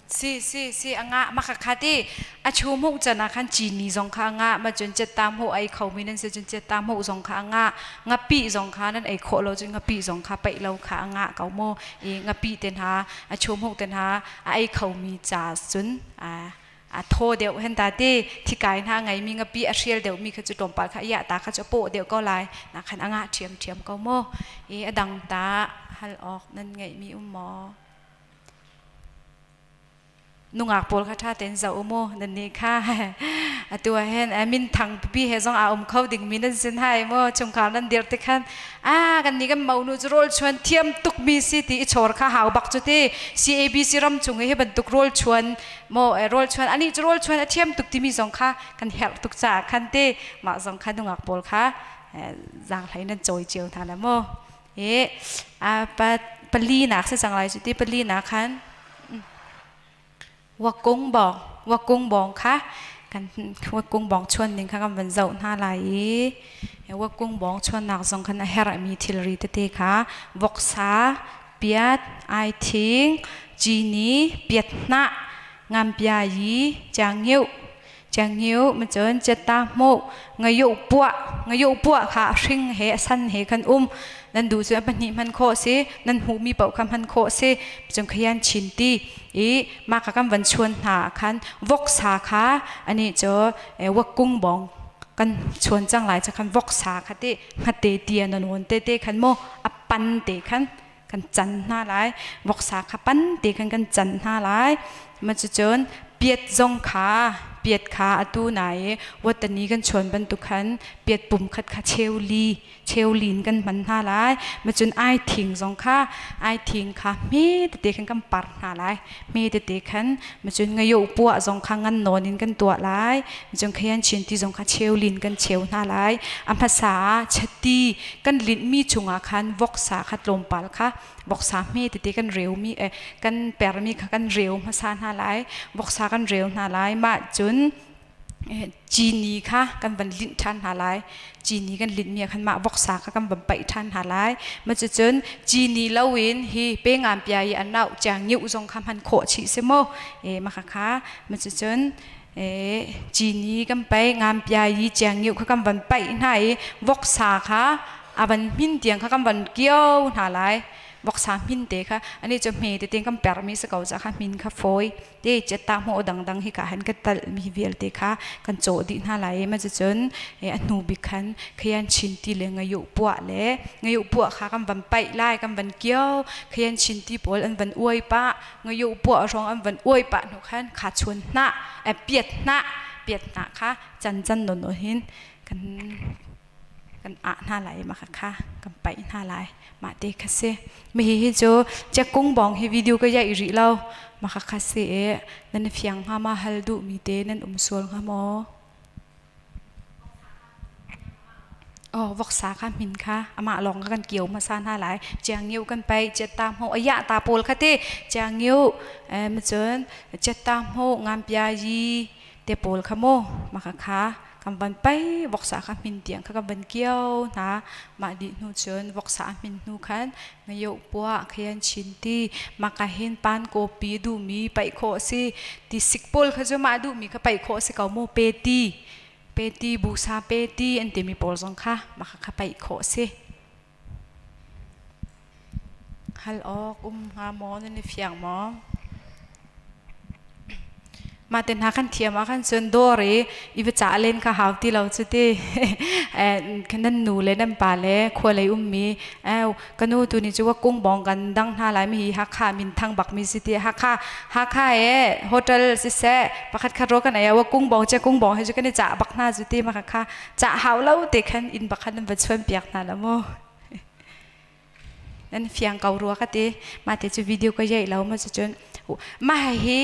Si si si a ngah ma kha kha ti a chu hmuh can ah khan cini zong kha a ngah ma cun cetta hmuh ei kho mi nan si cun cetta hmuh zong kha a ngah ngapi zong kha nan ei khawh lo cun ngapi zong kha paih lo kha a ngah ko mu i ngapi te hna a chu hmuh te hna a ei kho mi ca cun a a thaw deuh hen ta ti thikai hna ngeimi ngapi a hrial deuh mi kha cu tlawmpal kha iya ta kha cu paw deuh ko lai na khan a ngah ṭhiam ṭhiam ko mu i a dang ta hal awk nan ngeihmi um maw? Nungak pawl kha ṭha tein zoh u mu nan nih kha atu ah hin min thang pipi he zong aa um kho dingmi nan sin hai mu chungkhar nan dir ti khan a kan nih kan monu cu rawl chuan thiam tukmi si ti i chawr kha hau bak cu ti CABC ram chung i hi bantuk rawl chuan maw rawl chuan anih cu rawl chuan a thiam tuk timi zong kha kan herh tuk caah khan ti mah zong kha nungak pawl kha zaanghlei nan cawi cio hna la mu i pali nak si cang lai cu ti pali nak khan wakung bawng wakung bawng kha kan wakung bawng chuan ning kha kan van zoh hna lai i wakung bawng chuannak zong khan a herhmi thilri tete kha voksa piat aithing cini piat hnah ngampia yi chiangngeuh chiangngeuh macun chiatta hmuh ngayoh puah ngayoh puah kha a hring he a san he khan um nan duh cu a pahnih hman khawh si nan hmuhmi paoh kha hman khawh si cun khayan chin ti i mah kha kan van chuan hna ah khan voksa kha ani cu wakung bong kan chuan cang lai cha khan voksa kha ti ngate tia nan won te te khan mo a pan te khan kan can hna lai voksa kha pan te khan kan can hna lai ma cucun piat zong kha piat kha atu na i watani kan chuan bantuk khan piat pum khat kha cheu li cheu lin kan hman hna lai ma cun ai thing zong kha ai thing kha hme tete khan kan par hna lai hme tete khan ma cun ngayo puah zong kha ngan nawn in kan tuah lai ma cun khayan chin ti zong kha cheu lin kan cheu hna lai a hmasa ah chati kan linh mi chungah khan voksa kha tlawmpal kha voksa hme tete kan reu mi kan per mi kha kan reu hmasa hna lai voksa kan reu hna lai mah cun cini kha kan van linh ṭhan hna lai cini kan linh mi ah khan mah voksa kha kan van paih ṭhan hna lai ma cucun cini loin hi pe ngam pia i an nau chiang ngiu zong kha hman khawh chih si mu e ma kha kha ma cucun cini kan paih ngam pia i chiang ngiu kha kan van paih hna i voksa kha a van hmin tiang kha kan van kio hna lai voksa hmin te kha ani cu hme tete kan permi si ko ca kha hmin kha fawi te chiatta hmu dangdang hi ka han ka tal mi vialte kha kan cawh dih hna lai ma cun a hnu bik khan khayan chin ti le ngayu puah le ngayu puah kha kan van paih lai kan van kio khayan chin ti pawl an van uai pa ngayu puah rong an van uai pa hnu khan kha chun hna piat hna piat hna kha chan chan non hin kan kan ah hna lai ma kha kha kan paih hna lai mah te kha si mi hi hi cu chekung bong hi video ka yaih rih lo ma kha kha si e nan fiang hnga ma hal duh mi te nan um sual hnga maw Oh, voksa kha min kha amah lawng kha kan kio hmasa hna lai chiang ngiu kan pai chiata hmo aya ta pawl kha te chiang ngiu ma cun chiata hmo ngam pia yi te pawl kha mu mah kha kha kan van pai voksa kha hmin tiang kha kan van kio hna mah dih hnu cun voksa a hmin hnu khan ngayoh puah khayan chin ti mah ka hin pan kopi duhmi paih khawh si ti sik pawl kha cu mah duhmi kha paih khawh si ko mu pe ti Peti busa peti an timi pawl zong kha mah kha paih khawh a si. Hal awk um hnga maw nan i fiang maw? Mah te hna kan thiam ah khan cun dawr i i va cah len kha hau ti lo cu ti. Nan nu le nan pa le khua lei ummi ka nu tu ni cu wa kung bong kan dang hna lai mi hi Hakha min thang bak mi si ti. Hakha Hakha e hotel siseh pakhat khat ro kan ei wa kung bong che kung bong he cu kan i cah bak hna cu ti. Mah kha cah hau lo te khan inn bak khan nan va chuan piak hna la mu. Nan fiang ko rua ka ti. Mah te cu video ka yeih lo ma cun mah hi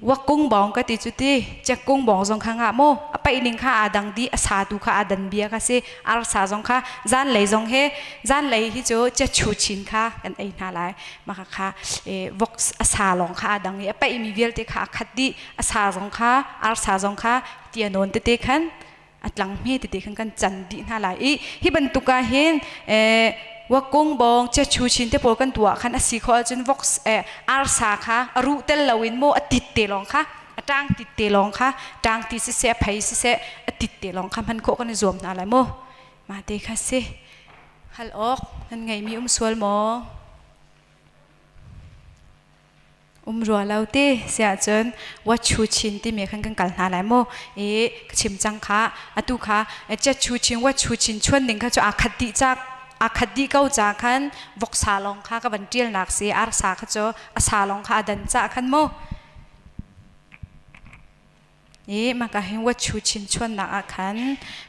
wakung bong ka ti cu ti cekung bong zong kha nga mu a paih ning kha aa dang di a sa tu kha aa dan bia kha si arsa zong kha zan lei zong he zan lei hi cu che chu chin kha kan ei hna lai mah kha vok a sa lawng kha aa dang i a paih mi vialte kha a khat dih a sa zong kha arsa zong kha tia nawn tete khan a tlang hme tete khan kan can dih hna lai i hi bantuk ah hin wakung bong chechu chin te pawl kan tuah khan a si kho ahcun vox arsa kha a ruh tel loin maw a tit te lawng kha a tang tit te lawng kha tang ti siseh a phei siseh a tit te lawng kha hman khawh kan i zuam hna lai mu mah te kha si hal awk nan ngeimi um sual maw? Um rua lo ti siahcun wachu chin timi khan kan kal hna lai mu. I ka chim cang kha atu kha chatchu chin wachu chin chuan ding kha cu aa khat dih cak aa khat dih ko ca khan voksa lawng kha ka van ṭial nak si arsa kha cu a sa lawng kha a dan cah khan mu. I maka hin wachu chin chuannak ah khan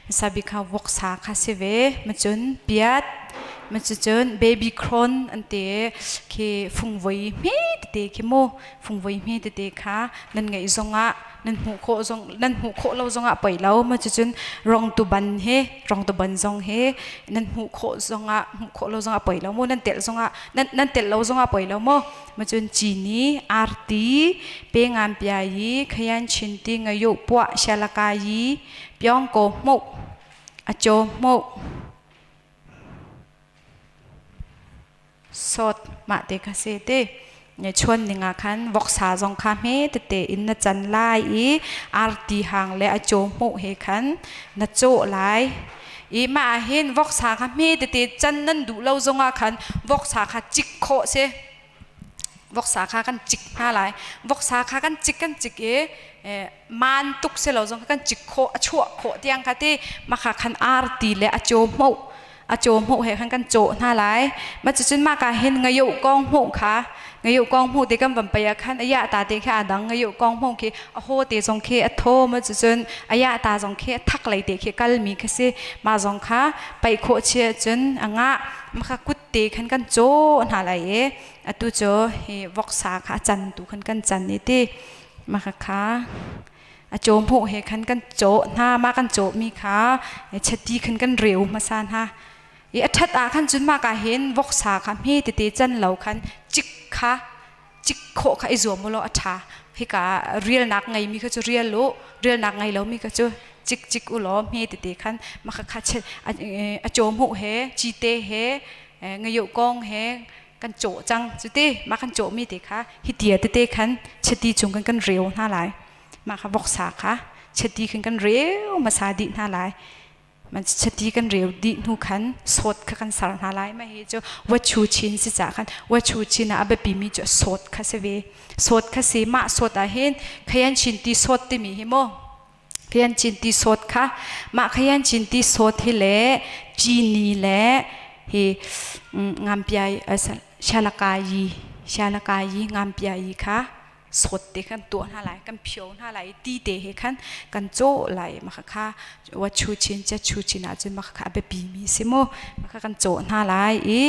hmasa bik kha voksa kha si ve macun piat macucun baby corn an ti khi fungvoi hme tete khi mu fungvoi hme tete kha nan ngeih zongah nan hmuh khawh zong nan hmuh khawh lo zongah poi lo macucun rong tu ban he rong tu ban zong he nan hmuh khawh zongah hmuh khawh lo zongah poi lo mu nan telh zongah nan nan telh lo zongah poi lo mu Macun cini, arti, pe ngan pia yi, khayan chin ti ngayo puah sialaka yi, pyong ko hmuh, acho hmuh, sot mah te kha se te. Ne chuan ning ah khan voksa zong kha hme tete in na can lai i arti hang le acho hmuh he khan na cawh lai. I mah ah hin voksa kha hme tete can nan duh lo zong ah khan voksa kha cik khawh si. Voksa kha kan cik hna lai. Voksa kha kan cik kan cik i maan tuk si lo zong kha kan cik khawh a chuah khawh tiang kha ti mah kha khan arti le a caw hmoh a caw hmoh he khan kan cawh hna lai. Mah cucun mah ka hin ngayoh kong hmoh kha ngayoh kong hmoh te kan van pei ah khan a yah ta te kha a dang ngayoh kong hmoh khi a haw te zong khi a thaw ma cucun a yah ta zong khi a thak lei te khi kal mi kha si mah zong kha paih khawh chia cun a ngah mah kha kut te khan kan caw hna lai i atu cu hi voksa kha a can tu khan kan can i ti mah kha kha a caw hmuh he khan kan cawh hna mah kan cawh mi kha chati khan kan reu hmasa hna i a ṭhat ah khan cun mah ka hin voksa kha hme tete can lo khan cik kha cik khawh kha i zuam u law a ṭha. Hika ah rialnak ngeimi kha cu rial u, rialnak ngei lomi kha cu cik cik u law hme tete khan mah kha a cawhmuh he cite he ngayuh kong he kan cawh cang cuti mah kan cawhmi te kha hitia tete khan chiti chung kan kan reu hna lai mah kha voksa kha chiti khan kan reu hmasa dih hna lai Chati kan reu dih hnu khan sawt kha kan ser hna lai. Mah hi cu wachu chin si ca khan wachu chin ah a biapi mi cu sawt kha si ve. Sawt kha si mah sawt ah hin khayan chin ti sawt timi hi mu khayan chin ti sawt kha mah khayan chin ti sawt hi le cini le hi ngampiai shalakayi shalakayi ngampiai kha sawt te kan tuah hna lai kan phio hna lai i ti te he khan kan cawh lai mah kha wa chu chin cha chu chin ahcun mah kha a biapi mi si mu mah kha kan cawh hna lai i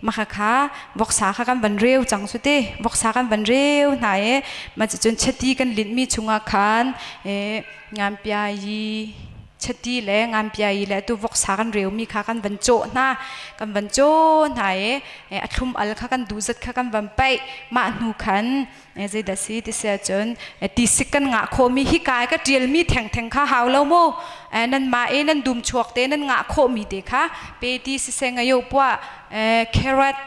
mah kha voksa kha kan van reu cang su te voksa kan van reu hna i mah cun chati kan linh mi chungah khan nganpia yi chati le nganpia yi le tu voksa kan reu mi kha kan van cawh hna kan van caw hna i a thlum al kha kan duh zat kha kan van paih mah hnu khan zeidah si ti si ahcun tisik kan ngah khawhmi hi kai ka ṭialmi thengtheng kha hau lo mu nan mah i nan dum chuak te nan ngah khawhmi te kha pe ti siseh ngayo puah carrot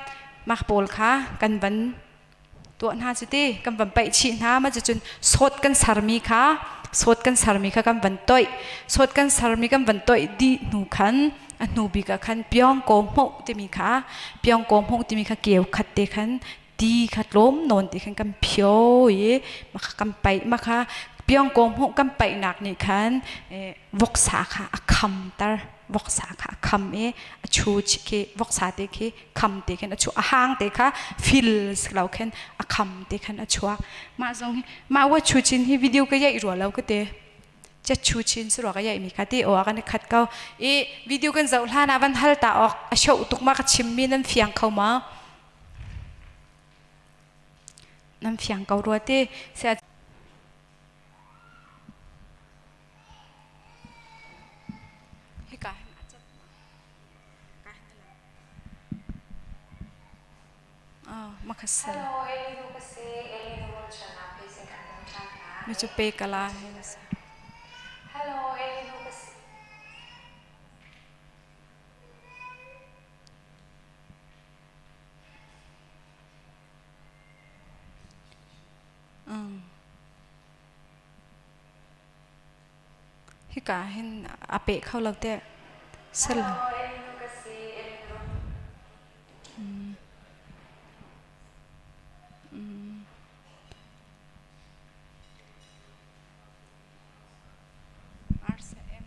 mah pawl kha kan van tuah hna cu ti kan van paih chih hna ma cucun sawt kan sermi kha. Sawt kan sermi kha kan van toih. Sawt kan sermi kan van toih dih hnu khan a hnu bik ah khan pyong ko hmoh timi kha pyong ko hmoh timi kha keu khat te khan ti kha tlawm nawn ti khan kan phio i maka kan paih maka pyong ko hmoh kan paihnak nih khan voksa kha a khamter voksa kha a kham i a chu khi voksa te khi kham te khin a chuak a hang te kha fil lo khin a kham te khan a chuak mah zong hi mah wa chu chin hi video ka yaih rua lo ka te cha chu chin su ka yaih mi kha ti o kan khat ko i video kan zoh hlan ah van hal ta ok a show tuk ma ka chim mi nan fiang kho ma nan fiang ko rua te sia hika hin a cat Mi cu pe ka la he na si. Hika hin a peh kho lo teh. Sel. RCM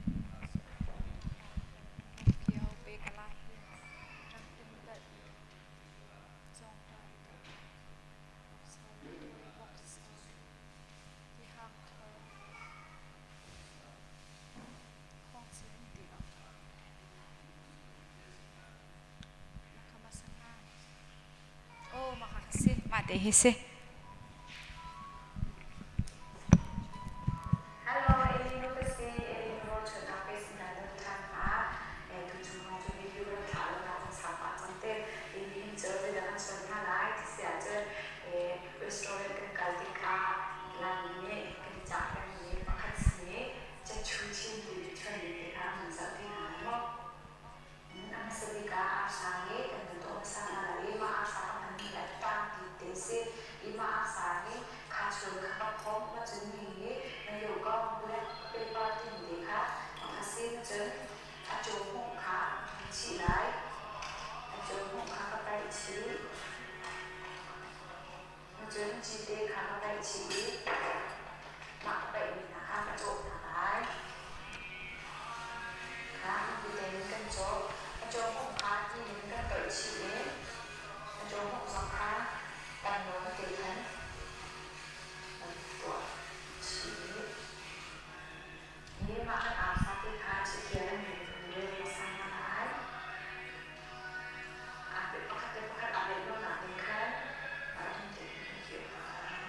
Mah te hi si. Hello, Elinu ka si. Elinu ruahchannak pe sinah nan ṭhan hna. Tuchung hong cu video kan thlah lo nak kan sau pah cang te. Nihin cu zeidah kan chawnh hna lai ti si ahcun restaurant kan kal tikah Laimi nih kan i cah pengmi pakhat si i Cachu chin ti chuanmi te kha an zoh ti hna lai maw? A hmasa bik ah arsa hi kan van tuah hmasa hna lai i mah arsa kan hmanmi hi a ṭang ti te a si i mah arsa hi kha chul kha ka phomh ma cun mi hi mayo ko black pepper timi te kha a si ma cun a cawhmawh kha ka chih lai. A cawhmawh kha ka paih chih. Ma cun cite kha ka paih chih i mah ka paihmi hna kha ka cawh hna lai. Kha tite in kan cawh. A cawhmawh kha ti in kan toih chih i a cawhmawh zong kha tam nawn te khan kan tuah chih i Mah kan arsa te kha chikhiar in rel hmasa hna lai. Pakhat le pakhat aa rel lonak ding khan ram tein kan kir hna lai.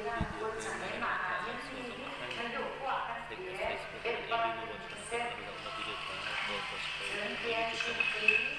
Video te na rak thlah le sual zong ah khan Facebook in Elinu Watchman te rak zoh na video kha kawl ko si ko na YouTube zong ah khan.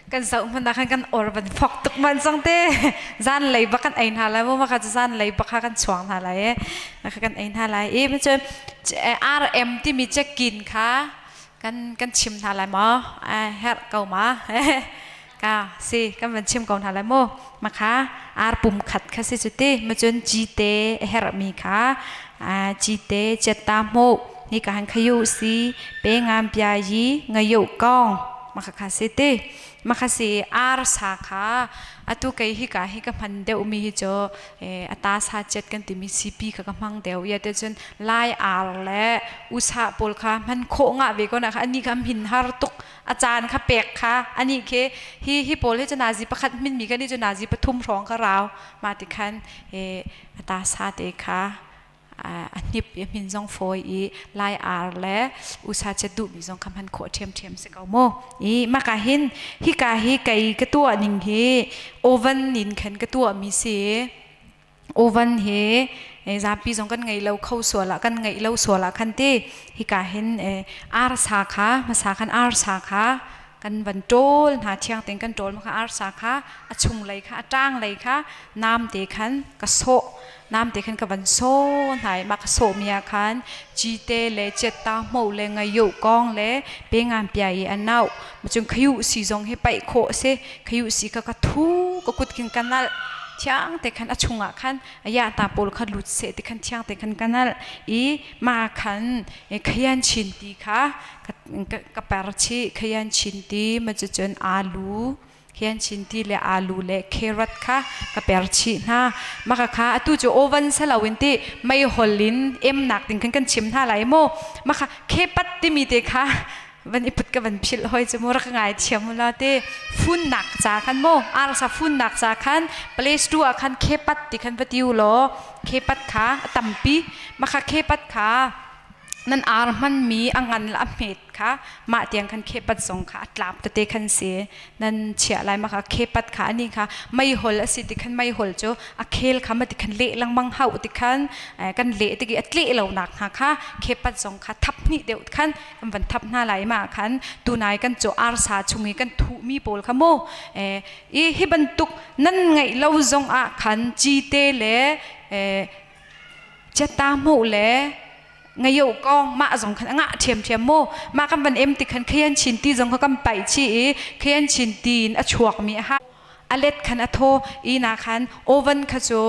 Kan zoh hmanh ah khan kan or van fok tuk man cang te. Zan lei bak kan ei hna lai mu maka cu zan lei bak kha kan chuang hna lai e. Maka kan ei hna lai i ma cun RM timi check-in kha kan kan chim hna lai maw? Herh ko ma? Ka si kan van chim ko hna lai mu. Makha ar pum khat kha si cu ti. Ma cun cite a herhmi kha cite chiatta hmuh ni ka han khayu si pe ngam pia yi ngayu kong makha kha si ti. Makha si ar sa kha atu kei hi ka hi ka hman deuh mi hi cu ata sa chet kan timi CP kha ka hmang deuh ya te cun lai ar le usa pawl kha hman khawh nga ve ko na kha ani kha hin har tuk a caan kha pek kha ani khi hi hi pawl hi cu nazi pakhat min mi kan ni cu nazi pathum hrawng kha rau ma ti khan ata sa te kha a hnip i hmin zong fawi i lai ar le usa chet duhmi zong kha hman khawh ṭhiamṭhiam si ko mu i maka hin hika hi kei ka tuah ning hi oven in khan ka tuah mi si. Oven hi zapi zong kan ngei lo kho sual ah kan ngeih lo sual ah khan ti hika hin arsa kha hmasa khan arsa kha kan van ṭawl hna. Thiang tein kan ṭawl kha arsa kha a chung lei kha a ṭang lei kha namte khan ka sawh, namte khan ka van saw hna i mah ka sawhmi ah khan cite le chiatta hmo le ngayoh kong le pe ngan pia i a nau macun khayu si zong hi paih khawh a si. Khayu si kha ka thu ka kut khin ka nalh thiang te khan a chungah khan a ya ta pawl kha lut seh ti khan thiang te khan ka nalh i ma khan khayan chin ti kha ka per chih. Khayan chin ti ma cucun alu hian chinti le alu le carrot kha ka per chih hna. Maka kha atu cu oven salo in ti mei hol in em nak ding kan kan chim hna lai mu. Maka khepat timi te kha van i put ka van philh hoi cu mu, rak ngai thiam mu la te. Fun nak ca khan mu, arsa fun nak ca khan Play Store ah khan khepat ti khan va tiu law khepat kha a tampi. Maka khepat kha nan ar hmanmi a ngan le a hmet kha mah tiang khan khepat zong kha a tlap tete khan si nan chiah lai. Mah kha khepat kha ani kha meihol a si ti khan meihol cu a khel kha ma ti khan leh lengmang hau ti khan kan leh ti a tleh lo nak hnga kha khepat zong kha thap hnih deuh khan kan van thap hna lai. Ma khan tunai kan cu arsa chung i kan thuh mi pawl kha mu i hi bantuk nan ngeih lo zong ah khan cite le chiata hmuh le ngayo kong mah zong khan ngah ṭhiamṭhiam mu. Mah kan van em ti khan khayan chin ti zong kha kan paih chi i khayan chin ti in a chuak mi a ha. A let khan a thaw i na khan oven kha cu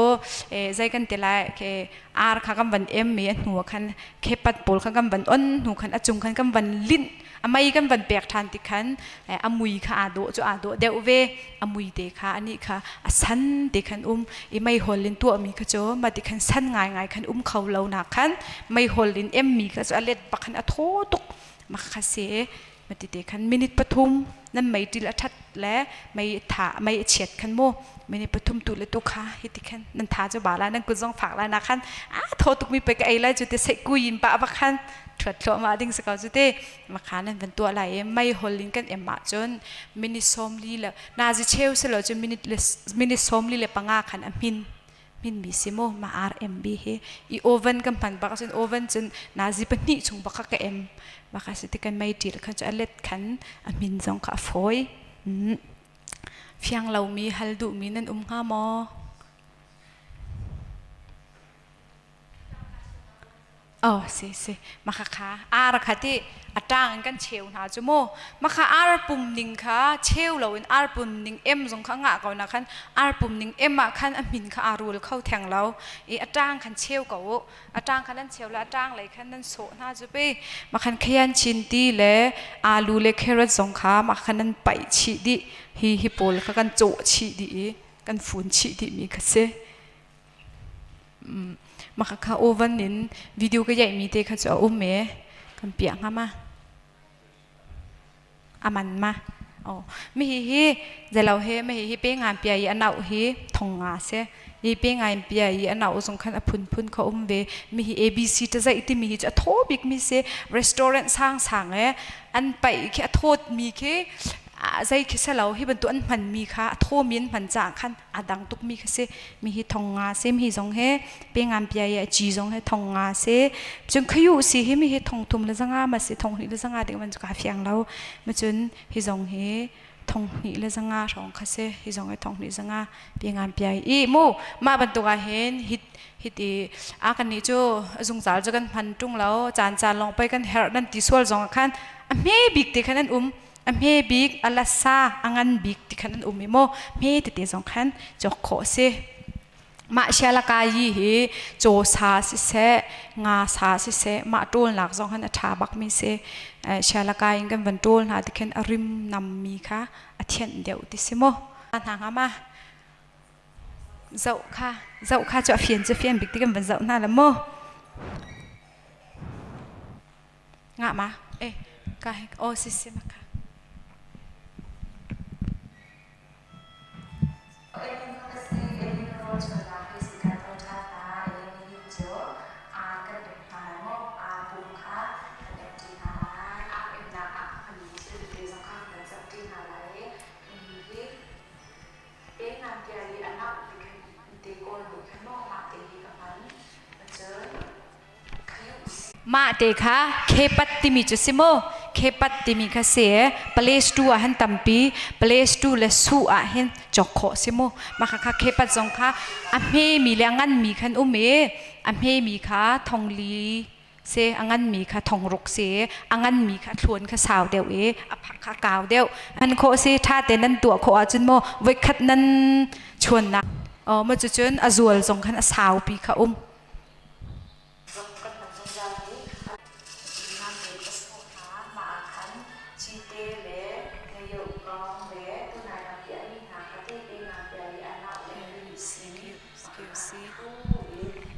zei kan ti lai ke ar kha kan van em mi a hnu ah khan khepat pawl kha kan van on hnu khan a cung khan kan van linh a mei kan van pek ṭhan ti khan a mui kha aa dawh cu aa dawh deuh ve. A mui te kha anih kha a san te khan um i meihol in tuahmi kha cu mah ti khan san ngaingai khan um kho lo nak khan meihol in emmi kha cu a let bak khan a thaw tuk. Mah kha si ma ti te khan minute 3 nan mei til a ṭhat le mei tha mei a chiat khan mu minute 3 tu le tu kha hi ti khan nan tha cu ba la nan kut zong fak lai na khan a thaw tuk mi pe ka ei lai cu te sei kui in pa bak khan ṭhuat thluahmah ding si ko cu te. Makha nan van tuah lai i mei hol in kan em ahcun minute 40 le nazi cheu si lo cu minute le minute 45 khan a hmin hminmi si mu. Ma RMB hi i oven kan hman bak ahcun oven cun nazi 2 chung bak ka em bak a si ti kan mei ṭil khan cu a let khan a hmin zong kha a fawi. Fiang lomi hal duhmi nan um hnga maw? Oh, si si. Maka kha ar kha ti a ṭang in kan cheu hna cu mu. Maka ar pum ning kha cheu loin ar pum ning em zong kha ngah ko na khan ar pum ning em ah khan a hmin kha aa rul kho theng lo. I a ṭang khan cheu ko u. A ṭang khan nan cheu le a ṭang lei khan nan sawh hna cu pe. Makhan khayan chin ti le alu le carrot zong kha mah khan nan paih chih dih. Hi hi pawl kha kan cawh chih dih i kan fun chih dih mi kha si. Mah kha oven in video ka yaihmi te kha cu a um e. Kan piah hnga ma? A man ma? Oh, mi hi hi zelo he mi hi hi pe ngan pia i a nau hi thong nga se. I pe ngan pia i a nau zong khan a phunphun kha um ve. Mi hi ABC ta zai ti mi hi cu a thaw bik mi si. Restaurant sang sang e an paih khi a thawt mi khi zei khi selo hi bantuk an hman mi kha a thaw mi an hman caah khan a dang tukmi kha si. Mi hi thong nga si, mi zong he pe ngam pia i a ci zong he thong nga si. Cun khayu si hi mi hi thong thum le zanga ma si, thong hnih le zanga ding man cu ka fiang lo. Ma cun hi zong hi thong hnih le zanga hrawng kha si, hi zong hi thong hnih zanga pe ngam pia i mu mah bantuk ah hin hit hiti a kan nih cu zungzal cu kan hman ṭung lo, caan caan lawng pei kan herh nan ti sual zong ah khan a hme bik te khan an um. A hme bik, a lasa, a ngan bik ti khan an um i maw hme tete zong khan cawk khawh a si. Mah sialaka yi hi caw sa siseh, nga sa siseh, mah ṭawlnak zong khan a ṭha bakmi si. Sialaka in kan van ṭawl hna ti khin a rim nammi kha a thianh deuh ti si maw. Hna hnga ma? Zoh kha, zoh kha cu a fian cu fian bik ti kan van zoh hna la maw? Ngah ma? Eh, ka oh si si maka. Mah te kha khepat timi cu si maw? Khepat timi kha si place tu ah hin tampi place tu le su ah hin cawk khawh si mu. Mah kha khepat zong kha a hmemi le a nganmi khan um i a hmemi kha thongli si a nganmi kha thongruk si a nganmi kha thluan kha sau deuh i a phak kha kau deuh. Hman khawh si ṭha tein nan tuah khawh ahcun maw voikhat nan chuannak ma cucun a zual zong khan a saupi kha um. Zong kan hman zungzal i namte ka sawh hna. Mah ah khan cite le ngayokong le tunai ram piahmi hna kha tete nga piah i a nau le si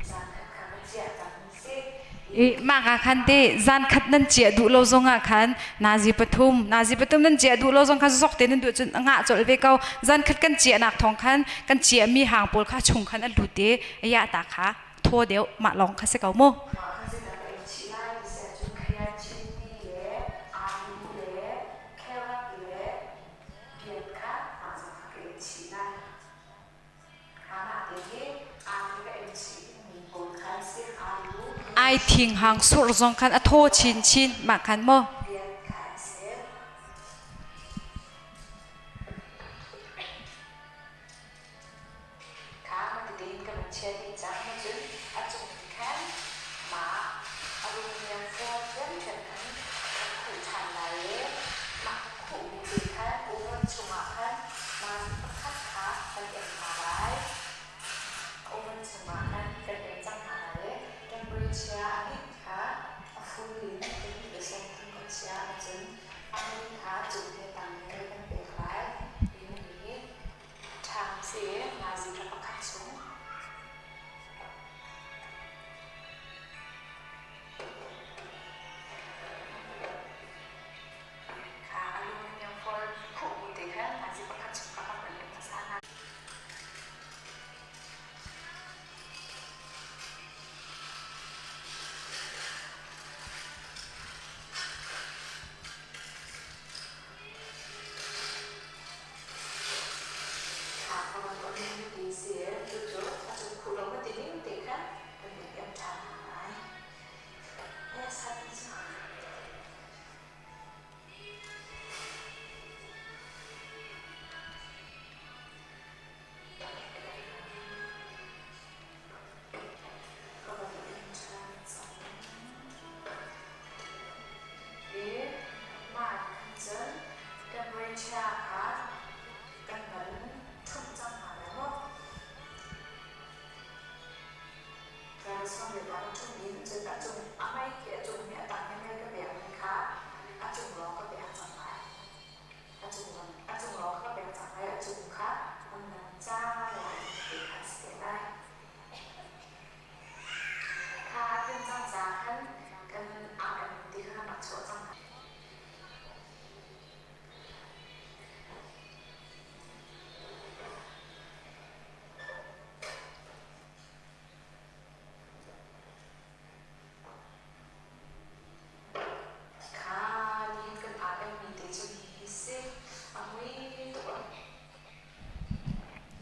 zan khat kha va chiah cang sih. I mah ka khan te zan khat nan chiah duh lo zong ah khan nazi 3 nazi 3 nan chiah duh lo zong khan zok te nan duh cun ngah colh ve ko. Zan khat kan chiah nak thong khan kan chiah mi hang pawl kha chung khan an lut i ya ta kha thaw deuh mah lawng kha si ko mu. Mah kha zeidah ka ei chih lai ti si ahcun khayan chimpi le alu le carrot le piat kha mah zong kha ka ei chih lai. Mah te hi alu ka ei chih mi pawl kha an si. Alu Ai thing hang surh zong khan a thaw chinchin mah khan maw. Piat kha an si. Kha matete in kan chia dih cang. Cun a cung in khan mah a rungmiang fawn ṭhiamṭhiam khan kan khuh ṭhan lai i mah ka khuhmi te khan oven chungah khan nazi 1 kha.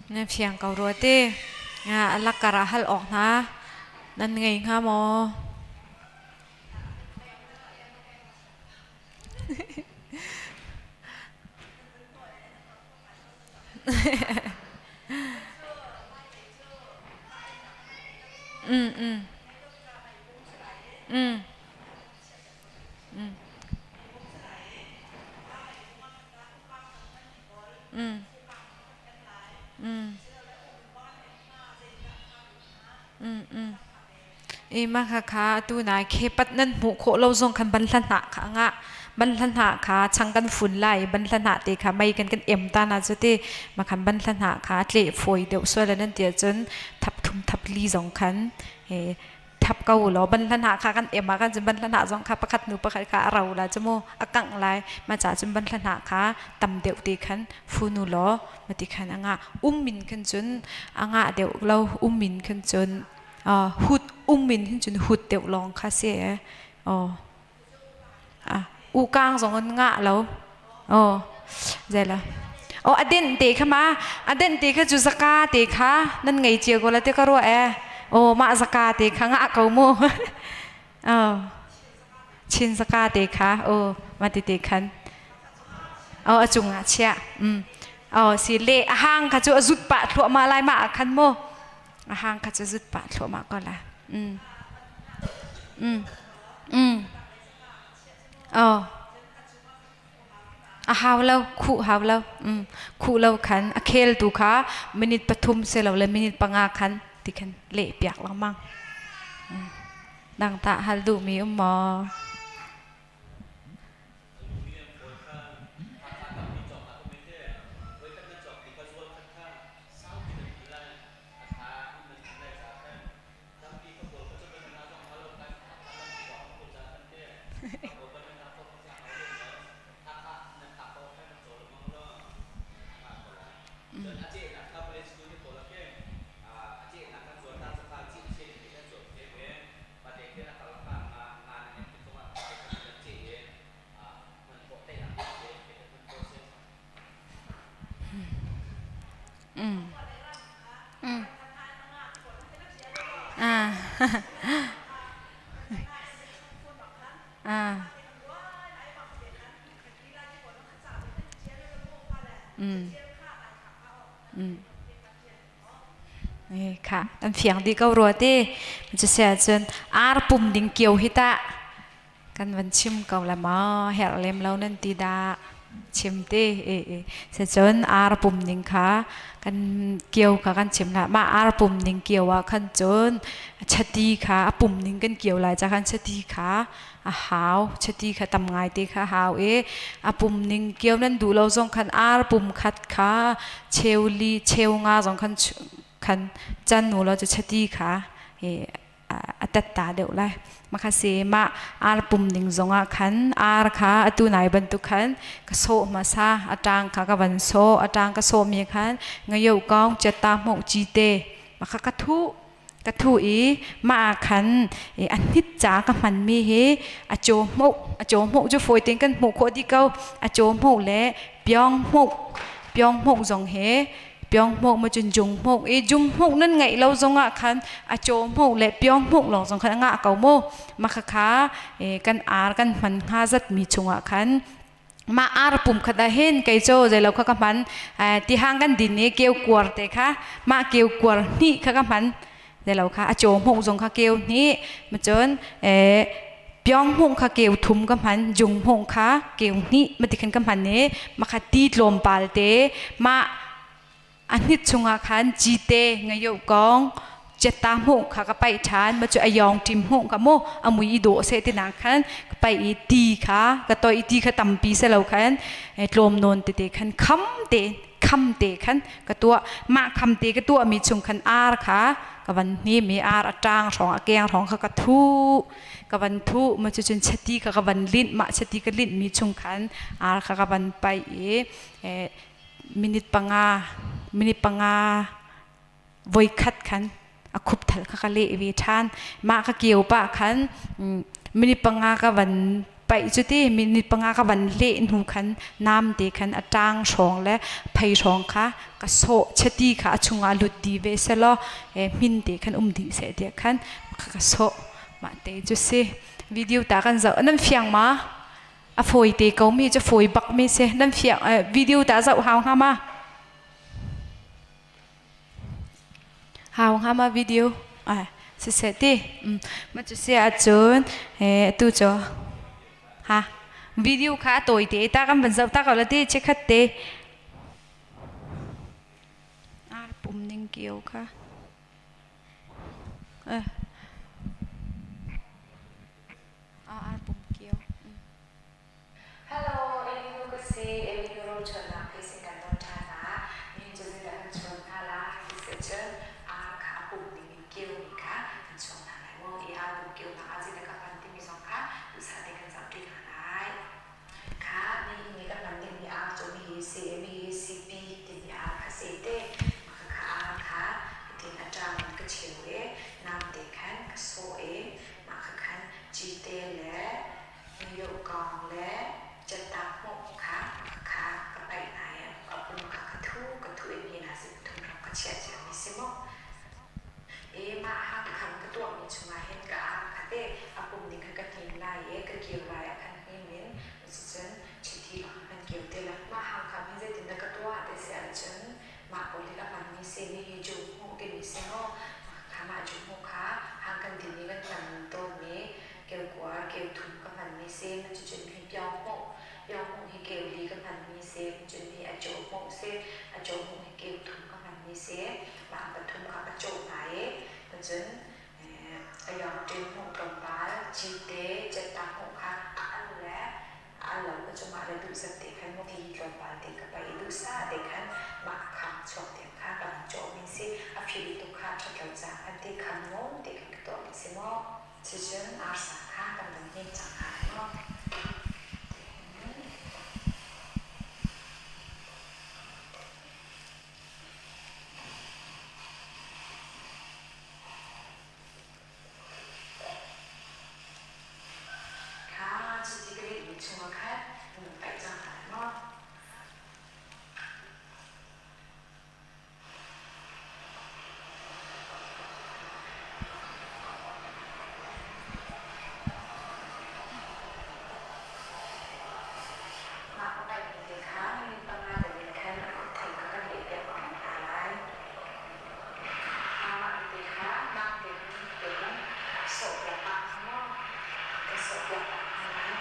Na fiang ko rua te. A lakar ah hal awk hna nan ngei hnga maw? Mm mm. Mm. Mm. Mm. Mm. Mm mm. I mah khakha atu nai khepat nan hmuh khawh lo zong khan banhla hnah kha a ngah. Banhla hnah kha chang kan fun lai i banhla hnah te kha mei kan kan em ta na cu ti mah khan banhla hnah kha tleh fawi deuh sual nan ti ahcun thap thum thap li zong khan thap ko law banhla hnah kha kan em ah khan cun banhla hnah zong kha pakhat hnu pakhat kha a ro la cu mu a kangh lai mah caah cun banhla hnah kha tam deuh te khan fun u law mati khan a ngah um min khan cun a ngah deuh lo um min khan cun hut um in hin cun hut deuh lawng kha si oh u kang zong in ngah lo oh zela oh aden te kha ma aden te kha cu zaka te kha nan ngei cia ko la te ka ruah e oh mah zaka te kha ngah ko mu oh chin zaka te kha oh ma ti te khan oh a cung ah chia oh si le a hang kha cu a zut pah thluahmah lai ma khan mu A hang kha cu zut pah thluahmah ko la. Mm. Mm. Mm. Oh. A hau lo, khuh hau lo. Mm. Khuh lo khan a khel tu kha minute 3 se lo le minute 5 khan ti khan leh piak lengmang. Mm. Dang ta hal duh mi um maw? Mm. Mm. Ah. ah. Mm. Mm. Kha an fiang dih ko rua te. Cusi ahcun ar pum ding kio hi tah kan van chim ko la maw herh lem lo nan ti dah chim te e e cun ar pum ning kha kan kio kha kan chim la mah ar pum ning kio ah khan cun chati kha a pum ning kan kio lai ca khan chati kha a hau chati kha tam ngai te kha hau i a pum ning kio nan duh lo zong khan ar pum khat kha cheu li cheu nga zong khan khan chan nu lo cu chati kha a tat ta deuh lai makha si mah ar pum ning zong ah khan ar kha atu nai bantuk khan ka sawh hmasa a tang kha ka van sawh a tang ka sawh mi khan ngayo kaung chata hmoh chi te makha ka thu ka thu i mah ah khan a hnit ca ka hman mi hi a chaw hmoh a chaw hmoh cu fawi tein kan hmuh khawh dih ko a chaw hmoh le pyong hmoh pyong hmoh zong he pyong hmoh ma cun jung hmoh i jung hmoh nan ngeih lo zong ah khan a chaw hmoh le pyong hmoh lawng zong khan a ngah ko mu mah khakha kan ar kan hman hnga zat mi chungah khan mah ar pum khat ah hin kei cu zeilo kha ka hman tihang kan din i keu kuar te kha mah keu kuar hnih kha ka hman zeilo kha a caw hmuh zong kha keu hnih macun pyong hmuh kha keu thum ka hman jung hmuh kha keu hnih mati khan ka hman i makha ti tlawmpal te mah A hnit chungah khan cite ngayoh kong cetta hmuh kha ka paih ṭhan ma cu a yawng ṭim hmuh kha mu a mui i dawh seh tinak khan ka paih i ti kha ka toih i ti kha tampi se lo khan tlawm nawn tete khan kham te kham te khan ka tuah mah kham te ka tuah mi chung khan ar kha ka van hnim i ar a ṭang hrawng a keng hrawng kha ka thuh ka van thuh ma cu cun chati kha ka van linh mah chati ka linh mi chung khan ar kha ka van paih i minute 5 minute 5 voikhat khan a khup thal kha ka leh ve ṭhan mah ka kio pah khan minute 5 ka van Paih cu ti minute panga ka van leh hnu khan nam te khan a ṭang hrawng le phei hrawng kha ka sawh chiti kha a chungah lut dih ve selaw hmin te khan um dih seh tiah khan ka sawh. Mah te cu si. Video ta kan zoh. Nan fiang ma? A fawi te ko mi cu fawi bak mi si. Nan fiang video ta zoh hau hnga ma? Hau hnga ma video? Ah, siseh ti. Ma cu si ahcun atu cu ha video kha a tawi te ta kan van zoh ta ko la ti chikkhat te. Ar pum ning kio kha. Eh. Ar pum kio. Hello, Elinu ka si. Elinu rochonnak phesin kan don ṭhan ah nihin cu zeidah kan chuan hna lai ti si cun ar kha a pum ning in keumi kha kan chuang hna lai maw? I ar pum keunak ah zeidah ka hman timi zong kha duhsah tein kan zohṭi hna lai. Kha nihin ni ka hman dingmi ar cu mihi si i mihi sipi timi ar kha si te. Mah kha ar kha hitin a ṭang in ka cheu i namte khan ka sawh i mah kha khan cite le Miohkawng le Cattakhmawh kha kha ka paih hna i a pum kha ka thu ka thuh i mi hna sin pathum lawng ka chiah ciami si maw? I mah hangkham ka tuahmi chungah hin ka ar kha teh a pum ning kha ka hnin lai i ka kir lai ah khan hnim in cucun chiti lawng kan keu te lai. Mah hangkham hi zeitindah ka tuah ti si ahcun mah pawl hi ka hmanmi si mi hi juhmuh timi si maw? Mah kha mah juhmuh kha hang kan din i kan hman tawnmi Keukuar keuthum ka hmanmi si, cucun hi piaohmoh, piaohmoh hi keuli ka hmanmi si, cun hi a cawhmoh si, a cawhmoh hi keuthum ka hmanmi si. Mah pathum kha ka cawh hna i cun a yawngṭin hmuh tlawmpal, cite, cettah hmuh kha a al le a al lo ka cungah le duhsat te khan ti tlawmpal te ka paih i duhsah te khan mah a kham chuak tiang kha ka van cawhmi si. A fil tuk kha a ṭhat lo caah khan ti kham nawn te khan ka tuahmi si maw. Cucun arsa kha kan van hnim cang hna lai maw? Kha cuti ka lehmi chungah khan nan paih cang hna lai maw? Mah ka paihmi te kha minute panga deuh in khan a kutthei kha kan lehpiak ko hna lai. Mah te kha nak tein tein sawhpiak pah hna maw? Kan sawhpiak pah hna lai.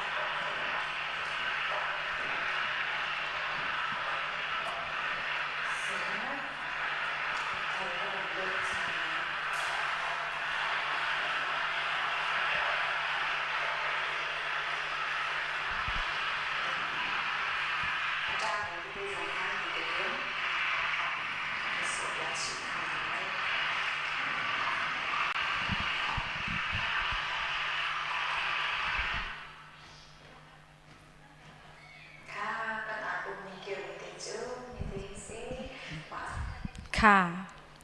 Kha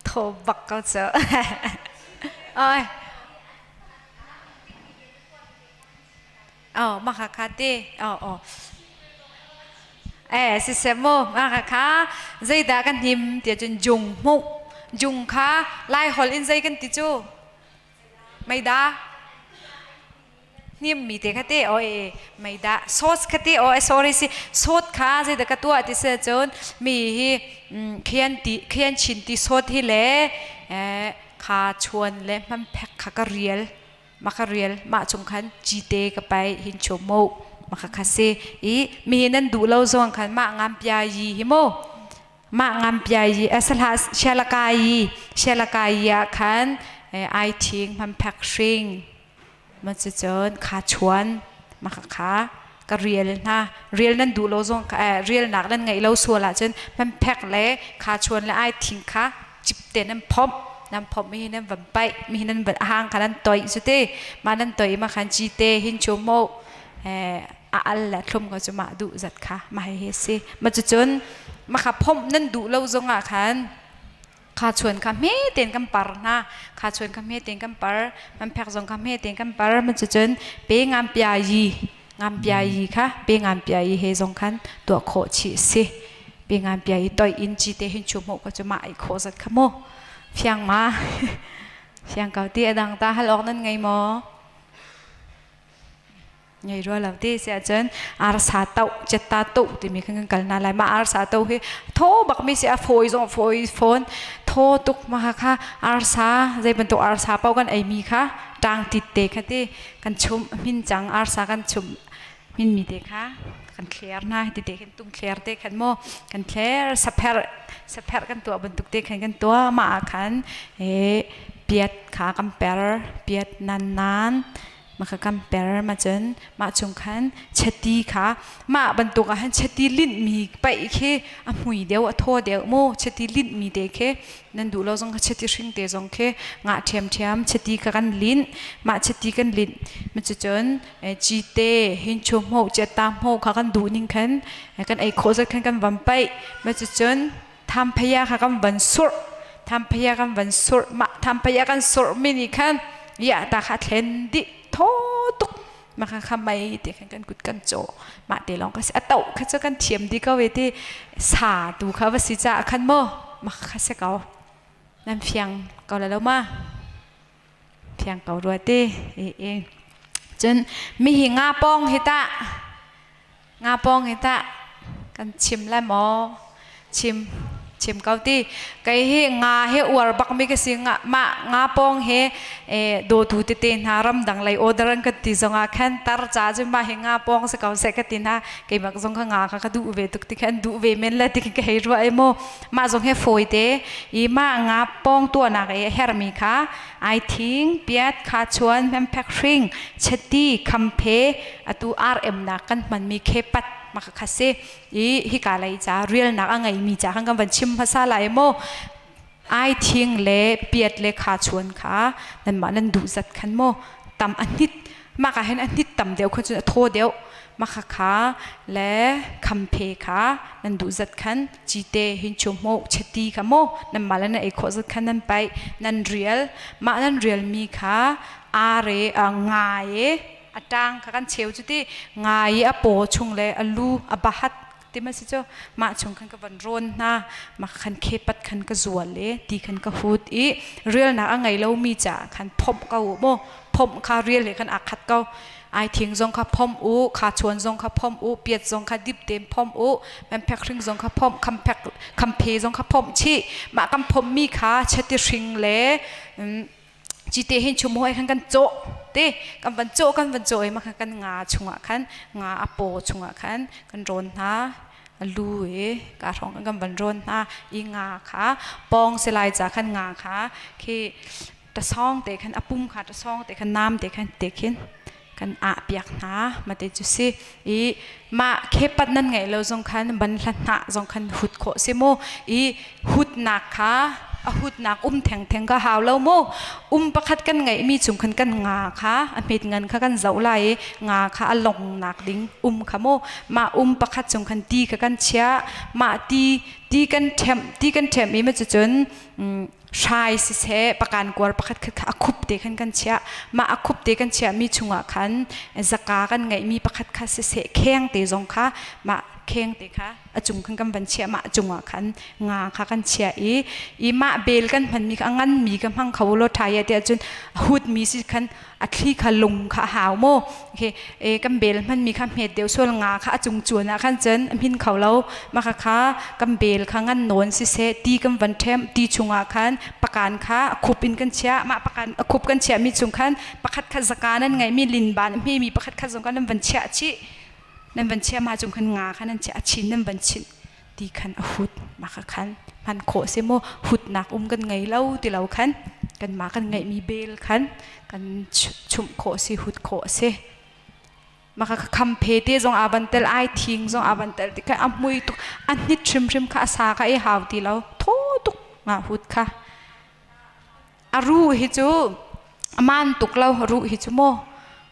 thaw bak ko cu. Oi. Oh, maka kha te. Oh, oh. Eh, siseh mu, maka kha zeidah kan him tiah cun jung hmuh. Jung kha Lai holh in zei kan ti cu? Meida hnim mi te kha te oi meida sauce kha te oi sorry si sot kha zei da ka tuah ti se cun mi hi khian ti khian chin ti sot hi le kha chuan le hman phek kha ka rial ma ka rial ma chung khan cite ka pai hin chu mo ma kha kha si i mi hi nan duh lo zong khan ma ngam pia yi hi mo Mah ngampiai i asahlah sialakai i sialakai i ah khan ai thing hmanphek hring ma cucun kha chuan ma kha ka rial hna rial nan duh lo zong rial nak nan ngeih lo sual ahcun hmanphek le kha chuan le ai thing kha cip te nan phomh nan phomh mi nan van paih mi nan van hang kha nan toih cu te mah nan toih ma khan ci te hin chu mo a al le thlum ko cu mah duh zat kha mah hi si ma cucun ma kha phomh nan duh lo zong ah khan kha chuan kha hme ten kan par hna kha chuan kha hme ten kan par man phek zong kha hme ten kan par ma cucun pe ngam pia yi Ngam piai kha pe ngam piai he zong khan tuah khawh chih si. Pe ngam piai toi in chi te hin chu mo ka chu ma ai kho zat kha mo. Fiang ma. Fiang kau ti adang ta hal ok nan ngei mo. Ngei rua lo ti si ahcun arsa toh cetta toh timi khan kan kal hna lai. Mah arsa toh hi thaw bak mi si a fawi zong fawi fawn. Thaw tuk ma kha arsa zei bantuk arsa paoh kan ei mi kha ṭang tit te kha ti kan chumh hmin cang arsa kan chumh hmin mi te kha kan thler hna ti te khan tung thler te khan maw kan thler sapher sapher kan tuah bantuk te khan kan tuah mah ah khan e piat kha kan per piat nan nan maka kan per ma cun mah chung khan chati kha mah bantuk ah han chati linh mi paih khi a hmui deuh a thaw deuh mu chati linh mi te khi nan duh lo zong kha chati hring te zong khi ngah ṭhiam ṭhiam chati kha kan linh mah chati kan linh ma cucun cite hin chu hmo chiata hmo kha kan duh ning khan kan ei khawh zat khan kan van paih ma cucun thamphaya kha kan van surh thamphaya kan van surh mah thamphaya kan surh mi nih khan ya ta kha thlen dih thaw tuk mah kha kha mei te khan kan kut kan caw mah te lawng ka si a toh kha cu kan thiam di ko ve ti sa tu kha va si caah khan maw mah kha si ko nan fiang ko la lo ma fiang ko rua te e e cun mi hi nga pong hi ta Nga pawng hi tah kan chim lai maw? Chim chim ko ti. Kei hi nga hi uar bak mi ka si. Nga mah nga pawng hi eh, dawtu tete hna ramdang lei order an kan ti zong ah khan tar ca cu mah hi nga pawng si ko seh ka ti hna. Keimah zong kha nga kha ka duh ve tuk ti khan duh ve men le ti ka hei ruah ai mu. Mah zong hi fawi te. I mah nga pawng tuahnak i a hermi kha ai thing, piat, kha chuan, hmemphek hring, cheti, khamphe, atu RM nak kan hmanmi khepat maka kha si i hika lei ca rialnak a ngeimi ca kan kan van chim hmasa lai maw ai thing le piat le kha chuan kha nanmah nan duh zat khan maw tam a hnit maka hen a hnit tam deuh kha cun a thaw deuh maka kha le khamphe kha nan duh zat khan cite hin chu mo cheti kha mo nan mah le nan ei khawh zat khan nan paih nan rial mah nan rial mi kha are ngai e a ṭang kha kan cheu cu ti nga i a paw chung le a lu a bahat ti ma si cu mah chung khan ka van rawn hna mah khan khepat khan ka zual le ti khan ka hut i rialnak a ngei lomi caah khan phomh ko u mu phomh kha rial he khan aa khat ko ai thing zong kha phomh u kha chuan zong kha phomh u piat zong kha dip tein phomh u memphek hring zong kha phomh khamphek khamphe zong kha phomh chih mah kan phomh mi kha chati hring le cite hin chum hoi khan kan cawh te kan van cawh kan van cawh i mah khan kan nga chungah khan nga a paw chungah khan kan rawn hna a lu i ka hrawng kan van rawn hna i nga kha pawng selai ca khan nga kha khi tasawng te khan a pum kha tasawng te khan nam te khan te khin kan ah piak hna mate cu si i mah khepat nan ngeih lo zong khan ban hla hnah zong khan hut khawh si mu i hutnak kha a hutnak um thengtheng ka hau lo mu um pakhat kan ngeih mi chung khan kan nga kha a hmet ngan kha kan zoh lai i nga kha a long nak ding um kha mu mah um pakhat chung khan ti kha kan chia mah ti ti kan ṭhem ti kan ṭhem i ma cucun hrai siseh pakan kuar pakhat khat kha a khup te khan kan chiah mah a khup te kan chiahmi chungah khan zaka kan ngeihmi pakhat kha siseh kheng te zong kha mah kheng te kha a cung khan kan van chiah mah cungah khan nga kha kan chiah i i mah bel kan hmanmi kha a nganmi ka hmang kho lo ṭha ya tiah cun a hutmi si khan a thli kha lung kha a hau mu okay e kan bel hmanmi kha hmet deuh sual nga kha a cung cuan ah khan cun a hmin kho lo mah kha kha kan bel kha ngan nawn siseh ti kan van ṭhem ti chungah khan pakan kha a khup in kan chiah mah pakan a khup kan chiahmi chung khan pakhat khat zaka nan ngeihmi linban a hmemi pakhat khat zong kha nan van chiah chih nan van chiah mah cung khan nga kha nan chiah a chin nan van chinh ti khan a hut mah kha khan hman khawh si mu hutnak um kan ngei lo ti lo khan kanmah kan ngeihmi bel khan kan chumh khawh si hut khawh si mah kha kham phe te zong aa van tel ai thing zong aa van tel ti kha a mui tuk a hnit hrimhrim kha a sa kha i hau ti lo thaw tuk nga hut kha A ruh hi cu a man tuk lo ruh hi cu maw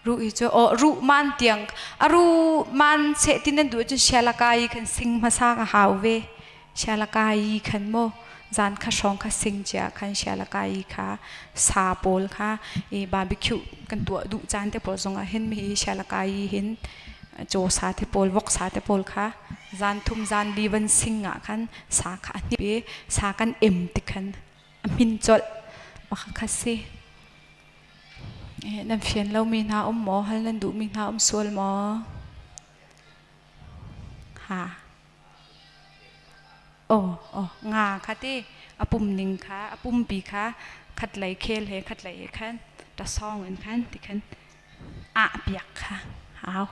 ruh hi cu aw ruh man tiang a ruh man seh ti nan duh cun sialakai khan sing hmasa ka hau ve sialakai khan maw. Zan kha hrawng kha sing cia khan sialakai kha sa pawl kha i barbecue kan tuah duh caan te pawl zongah hin mi hi sialakai hin caw sa te pawl vok sa te pawl kha zan thum zan li van sing ah khan sa kha a hnip i sa kan em ti khan a hmin colh mah kha si. Nan fian lomi hna um maw? Hal nan duhmi hna um sual maw? Ha. Aw, aw, nga kha ti a pum ning kha a pumpi kha khatlei khel he khatlei he khan ṭasawng in khan ti khan ah piak kha hau.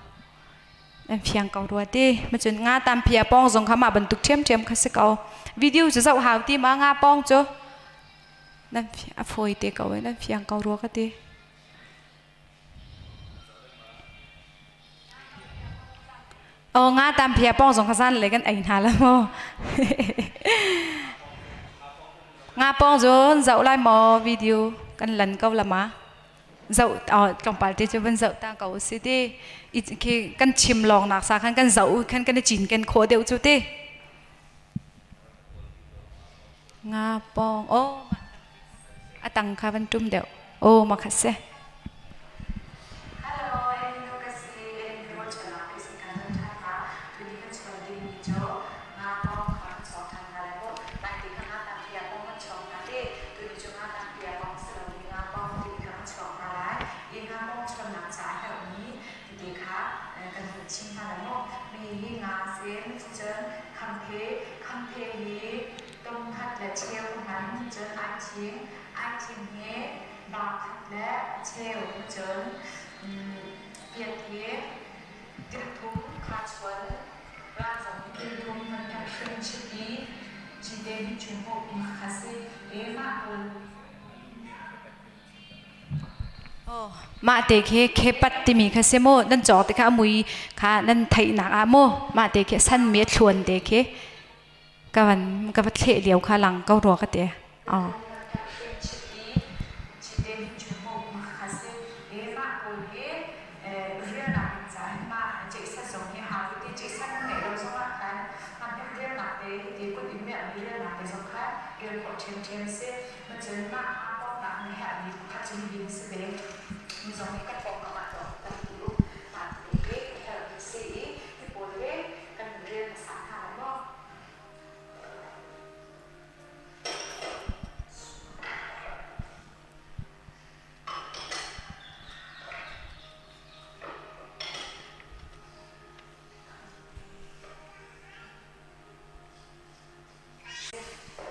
An fiang ko rua ti. Macun nga tampi a pawng zong kha mah bantuk ṭhiamṭhiam kha si ko. Video cu zoh hau ti ma nga pawng cu. Nan a fawi te ko e nan fiang ko rua ka ti. Aw nga tampi a pawng zong kha zan le kan ei hna la maw. Nga pawng zun zoh lai maw video kan lan ko la ma. Zoh tlawmpal te cu van zoh ta ko si ti. I khi kan chim lawng nak sa khan kan zoh khan kan i cinken khawh deuh cu ti. Nga pawng aw a tang kha van ṭum deuh. Aw ma kha si. Hello, Elinu ka si. Elinu channel ka si kan ṭhan hna. Tuni kan chuan dingmi cu nga pawng kha kan chuak ṭhan hna lai mu. Lai ti kha nga tampi ah pawng kan chuak hna ti. Tuni cu nga tampi ah pawng si lomi nga pawng timi kha kan chuak hna lai. I nga pawng chuannak caah herhmi tete kha kan hun chim hna lai mu. Mi hi nga si, cucun khamphe, khamphe hi tom khat le cheu hman cun ai thing, ai thing hi ba khat le cheu cun piat hi tilthum kha chuan ralzam tilthum hman kan hring chit i cite hi chung hawh kha si e mah pawl. Mah te khi khepat timi kha si mu nan cawk te kha a mui kha nan theihnak ah mu mah te khi san mi a thluan te khi ka van ka va thleh lio kha lang ko rua ka ti. Oh.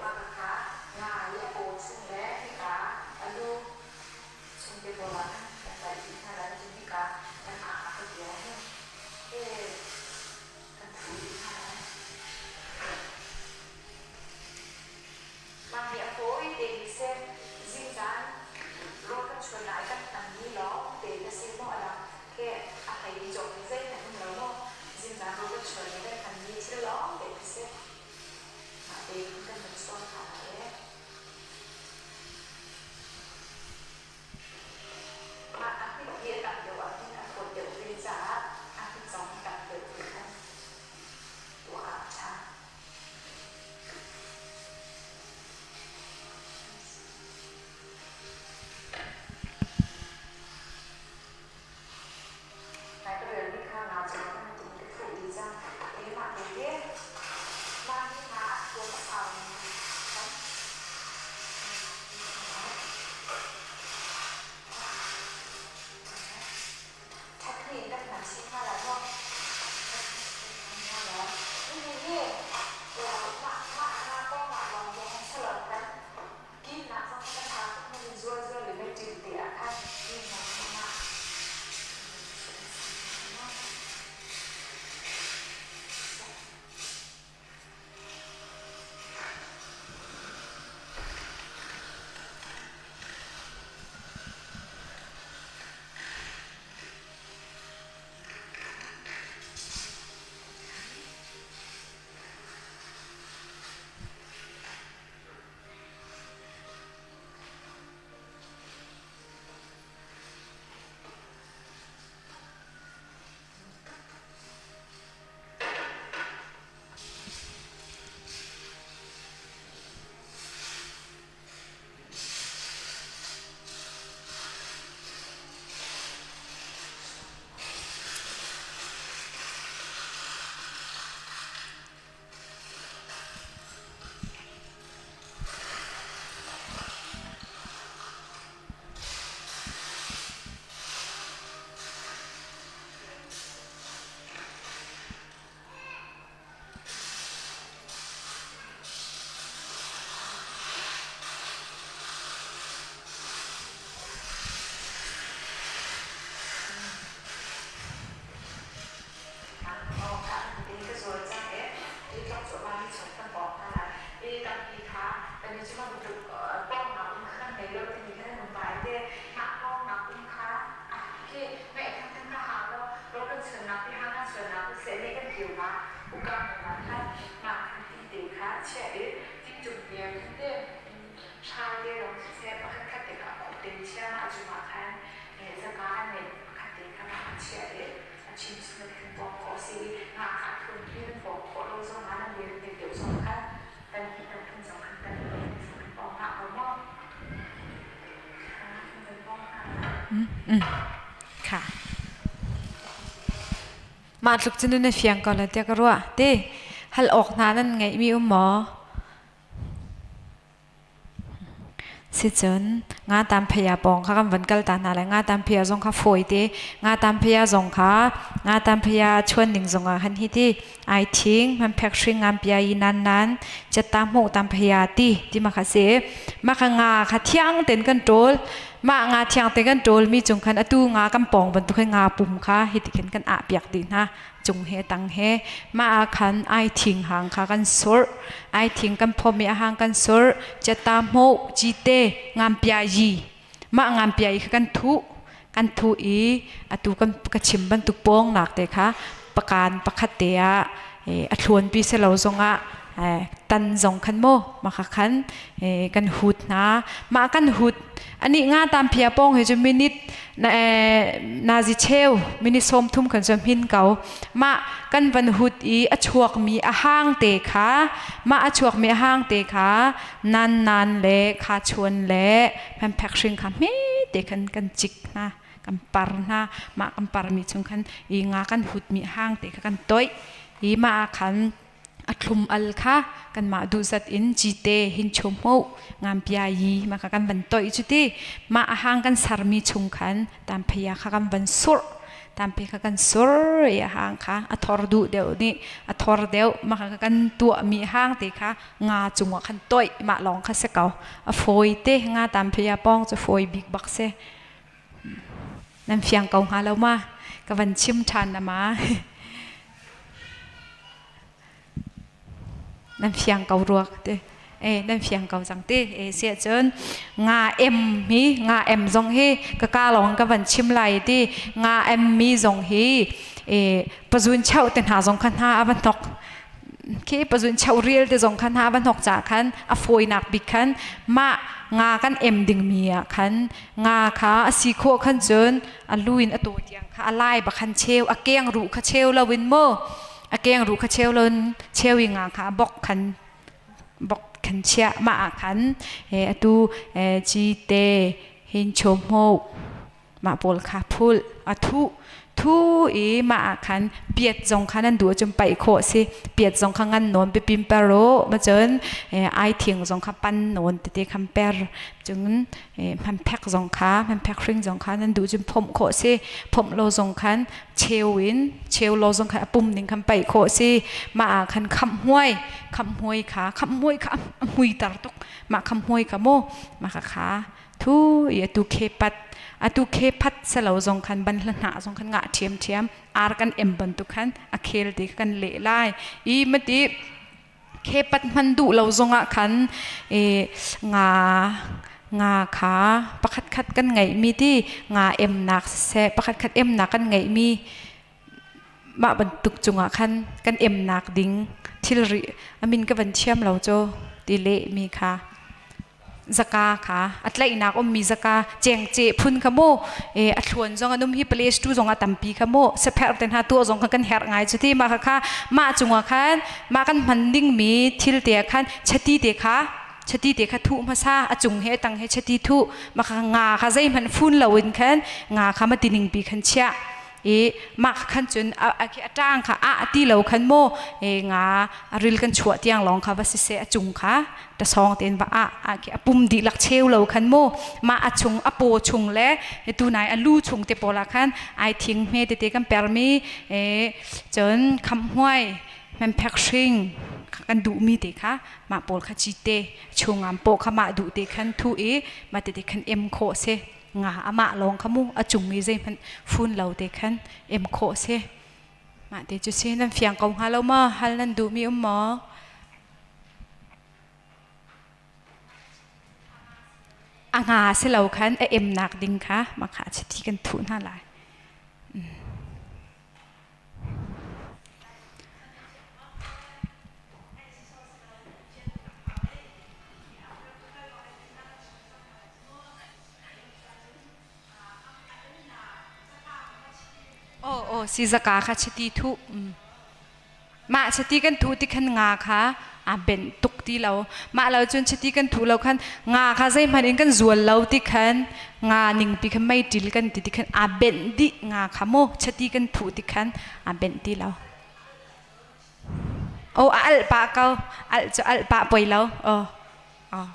Mahka nga i a paw chung le hika a lu chung te pawl ah khan kan tlaih dih hna lai. sualnak ti hang kan sualnak siseh nih kan kio hna ukang hna khan mah khan ti te kha chiah i ti cung tiang khan te hrai te rong siseh pakhat khat te kha a te chia mah cung ah khan zaka an ngeih pakhat te kha mah chiah i a chim chung kan pawng khawh si i ngak kha thun hi nan pawng khawh lo zong ah nan dir te deuh zong khan kan hi kan phun zong khan kan kan pawng hna ko maw kan pawng hna Kha. Mah tluk cun na fiang ko la tiah ka ruah. Te hal awk hna nan ngeihmi um maw? Sicun nga tam phaya pawng kha kan van kal ta hna lai. Nga tam phaya zong kha fawi te. Nga tam phaya zong kha nga tam phaya chuan ning zong ah han hi ti ai thing man phek hring ngam pia i nan nan chatta hmu tam phaya ti ti ma kha se ma kha nga kha thiang ten kan ṭawl mah nga thiang te kan ṭawl mi cung khan atu nga kan pawng bantuk khan nga pum kha hi ti khin kan ah piak dih hna cung he tang he mah ah khan ai thing hang kha kan surh ai thing kan phom i a hang kan surh chata hmo cite ngam pia yi mah ngam pia yi kha kan thuh kan thuh i atu kan ka chim bantuk pawng nak te kha pakan pakhat te ah a thluan pi se lo zongah tan zong khan maw maka khan kan hut hna mah kan hut ani nga tam phia pong he chu minute na nazi cheu minute som thum khan chu hin kau ma kan van hut i a chuak mi a hang te kha ma a chuak mi a hang te kha nan nan le kha chuan le phan phek hring kha me te khan kan chik hna kan par hna mah kan par mi chung khan i nga kan hut mi hang te kha kan toih i ma khan a thlum al kha kanmah duhzat in cite hin chum hmu ngam pia yi ma kha kan van toih cu ti mah a hang kan sarmi chung khan tamphia kha kan van surh tampi kha kan sur i a hang kha a thor duh deuh nih a thor deuh ma kha kan tuah mi hang te kha nga cungah khan toih mah lawng kha se ko a fawi te nga tamphia pong cu fawi bik bak se nan fiang ko hnga lo ma ka van chim ṭhan na ma Nan fiang ko ruak te. E nan fiang ko cang ti. E siah cun nga em hi nga em zong hi ka ka lawng ka van chim lai ti nga em mi zong hi e pazun cheu te hna zong kha hna a va hnok khi pazun cheu rial te zong kha hna a va hnok ca khan a fawinak bik khan mah nga kan em ding mi ah khan nga kha a si khawh khan cun a lu in a taw tiang kha a lai ba khan cheu a keng ruh kha cheu lo in mu a keng ruh kha cheu lo in cheu i nga kha bok khan bok khan chiah mah ah khan atu chi te hin chom ho mah pawl kha phul a thu thu i mah ah khan piat zong kha nan duh ahcun paih khawh si piat zong kha ngan nawn pipim per u ma cun ai thing zong kha pan nawn tete khan per cun hmanphek zong kha hmanphek hring zong kha nan duh cun phomh khawh si phomh lo zong khan cheu in cheu lo zong khan a pum ning khan paih khawh si mah ah khan khamh hmuai khamh hmuai kha khamh hmuai kha a hmui tar tuk mah khamh hmuai kha mu mah kha kha thu i atu khe pat atu khe phat selo zong khan ban hla hna zong khan ngah ṭhiam ṭhiam ar kan em bantuk khan a khel ti kan leh lai i mati khepat hman duh lo zongah khan nga nga kha pakhat khat kan ngeihmi ti nga emnak siseh pakhat khat emnak kan ngeihmi mah bantuk cungah khan kan emnak ding thilri amin ka van thiam lo cu ti lehmi kha zaka kha a tlaihnak ummi zaka cengce phun kha mu e a thluan zong an um hi place tu zong a tampi kha mu sepher te hna tuah zong kha kan herh ngai cu ti mah kha kha mah cungah khan mah kan hman dingmi thil te khan chati te kha chati te kha thuh hmasa a cung he tang he chati thuh mah kha nga kha zeihmanh fun loin khan nga kha ma tining pi khan chiah i mah khan cun a a ṭang kha a ti lo khan mu e nga a ril kan chuah tiang lawng kha va si seh a cung kha tasawng tein va a a khi a pum dihlak cheu lo khan mu mah a chung a paw chung le tu nai a lu chung te pawl ah khan ai thing hme tete kan permi e cun kham huai memphek hring kan duhmi te kha mah pawl kha ci te chungam paw kha mah duh te khan thu i mah tete khan em khawh se nga amah lawng kha mu a cung i zeihmanh fun lo te khan em khawh si mah te cu si nan fiang ko hnga lo maw hal nan duhmi um maw a nga si lo khan a emnak ding kha mah kha chiti kan thuh hna lai. Aw sizaka kha chiti thuh. Mah chiti kan thuh ti khan nga kha aa benh tuk ti lo. Mah lo cun chiti kan thuh lo khan nga kha zeihmanh in kan zual lo ti khan nga ningpi khan meiṭil kan ti ti khan aa benh dih nga kha mu chiti kan thuh ti khan aa benh ti lo. Aw a alh pah ko. Alh cu alh pah poi lo. Aw. Aw.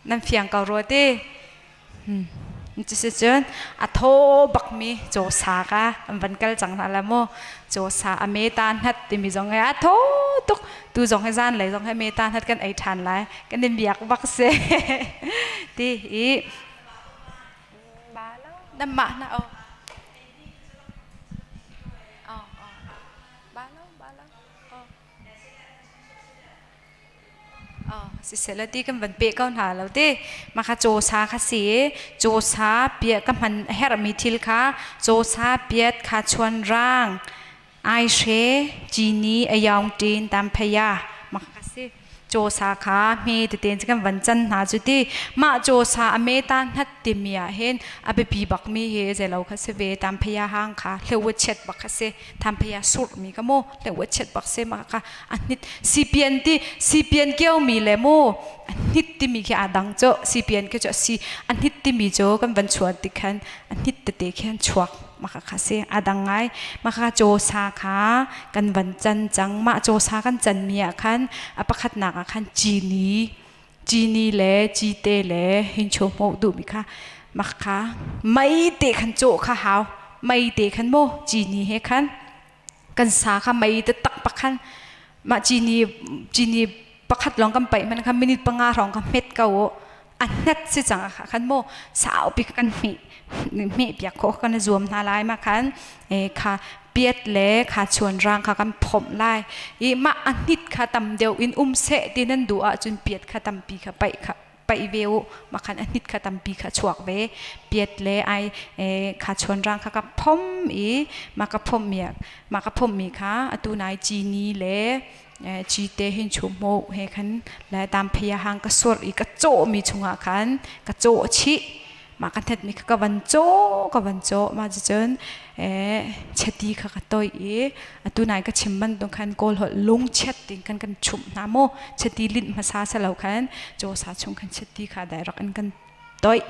Nan fiang ko rua ti. Cuticun a thaw bakmi cawsa kha an van kal cang hna la mu. Cawsa a meta hnat timi zong he a thaw tuk. Tu zong he zan lei zong he meta hnat kan ei ṭhan lai. Kan in biak bak si. Ti i nan mah na o. Siseh ti kan van peh ko hna lo ti. Mah kha cawsa kha si i cawsa piah ka hman a herhmi thil kha cawsa piat kha chuan rang aihre cini ayaung ṭin tamphaya mah kha si. Cawsa kha hme tete in kan van can hna cu ti. Mah cawsa a me ta hnat timi ah hin a biapi bakmi hi zeilo kha si ve tamphaya hang kha hleuat chiat bak kha si. Thamphaya surh mi ka mu le chiat bak se ma ka a hnit CPN ti CPN kio mi le mu a hnit timi khi a dang cho CPN khi cho si a hnit timi cho kan van chuan ti khan a hnit tete khi an chuak ma kha kha si a dang ngai ma kha chaw sa kha kan van chan cang ma chaw sa kan chan mi ah khan a pakhat nak ah khan chini chini le chite le hin cho mo du mi kha mak kha mei te khan chaw kha hau mei te khan mo chini he khan kan sa kha mei te tak pak khan ma chini chini pakhat long kan pai man kha minute panga rong kha hmet ko a hnet si cang kha khan mo sau pi kan hmi hmi piak kho kan zuam hna lai ma khan e kha piat le kha chuan rang kha kan phomh lai i mah a hnit kha tam deuh in um seh ti nan duh ahcun piat kha tampi kha paih kha paih ve u mah khan a hnit kha tampi kha chuak ve piat le ai kha chuan rang kha ka phom i mah ka phom mi mah ka phom mi kha atu nai chini le cite hin chum mo he khan le tam phia hang ka sur i ka cawh mi chungah khan ka cawh chih mah ka hnet mi kha ka van caw ka van caw mah cucun cheti kha ka toi i atu nai ka chim bantuk khan kawl holh lungchiat tin kan kan chumh hna mu cheti linh hmasa salo khan caw sa chung khan cheti kha direct in kan toi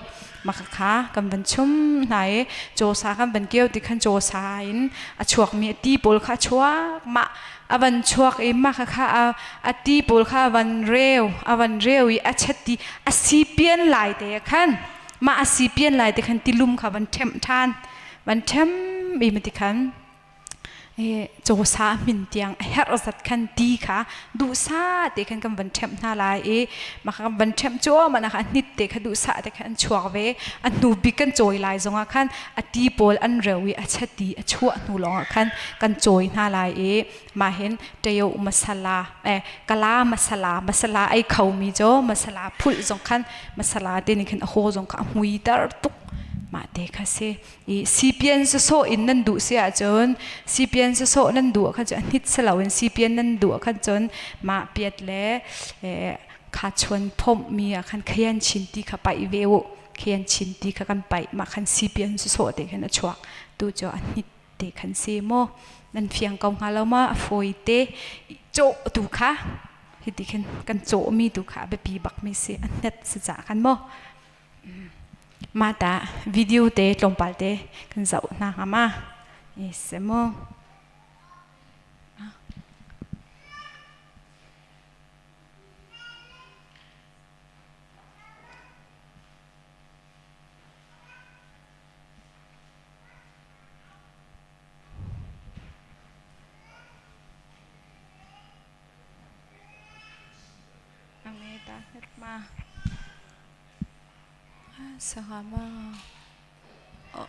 mah kha kan van chum hna i caw sa kan van keu ti khan caw sa in a chuak mi a ti pawl kha a chuak mah a van chuak i mah kha a ti pawl kha a van reu a van reu i a chet i a si pian lai te khan mah a si pian lai te khan tilum kha van ṭhemh ṭhan van ṭhem i ma ti khan cawsa hmin tiang a herh zat khan ti kha duhsah te khan kan van ṭhemh hna lai i mah kha kan van ṭhemh cuahmah kha a hnit te kha duhsah te khan an chuak ve a hnu bik kan cawi lai zongah khan a ti pawl an reu i a chati a chuah hnu lawngah khan kan cawi hna lai i mah hin ṭeo masala eh kala masala masala ei khomi cu masala phulh zong khan masala te nih khan a haw zong kha a hmui ter tuk mah te kha si i CPN sawsawh in nan duh si ahcun CPN sawsawh nan duh khan cun a hnit si loin CPN nan duh khan cun mah piat le kha chuan phomh mi ah khan khayan chin ti kha paih ve u khayan chin ti kha kan paih mah khan CPN sawsawh te khan a chuak tu cu a hnit te khan si mu nan fiang ko hnga lo ma a fawi te cawh tu kha hiti khin kan cawh mi tu kha a biapi bak mi si a hnet si ca khan mu mah ta video te tlawmpal te kan zoh hna hnga ma se mu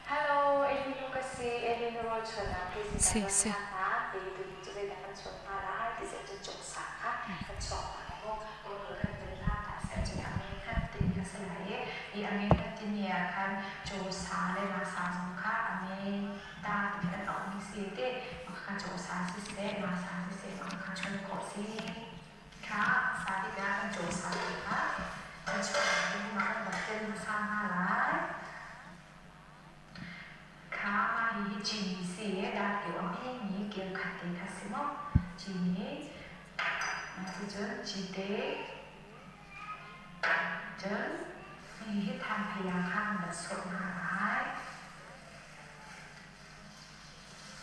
Hello, Elinu ka si. Elinu rawl chuannak hi Si, si. hna ti tu cu zeidah kan chuan hna lai ti seh cun cungsa kha kan chuak hna lai mu. Rawl kan tel hlan ah seh cun a me khat ti kha si lai i i a me khat timi ah khan cawsa le masa zong kha a me ta ti kan auhmi si te mah kha cawsa siseh masa siseh mah kha chuan khawh si. Kha sa tikah kan cawsa ti kha kan chuah ding mah kan rak tel hmasa hna lai. Kha mah hi. Hi hi cini si i darkeu a hmemi keu khat te kha si maw? Cini. Cucun cite. Cun hihi thangphaya kha kan van sawh hna lai.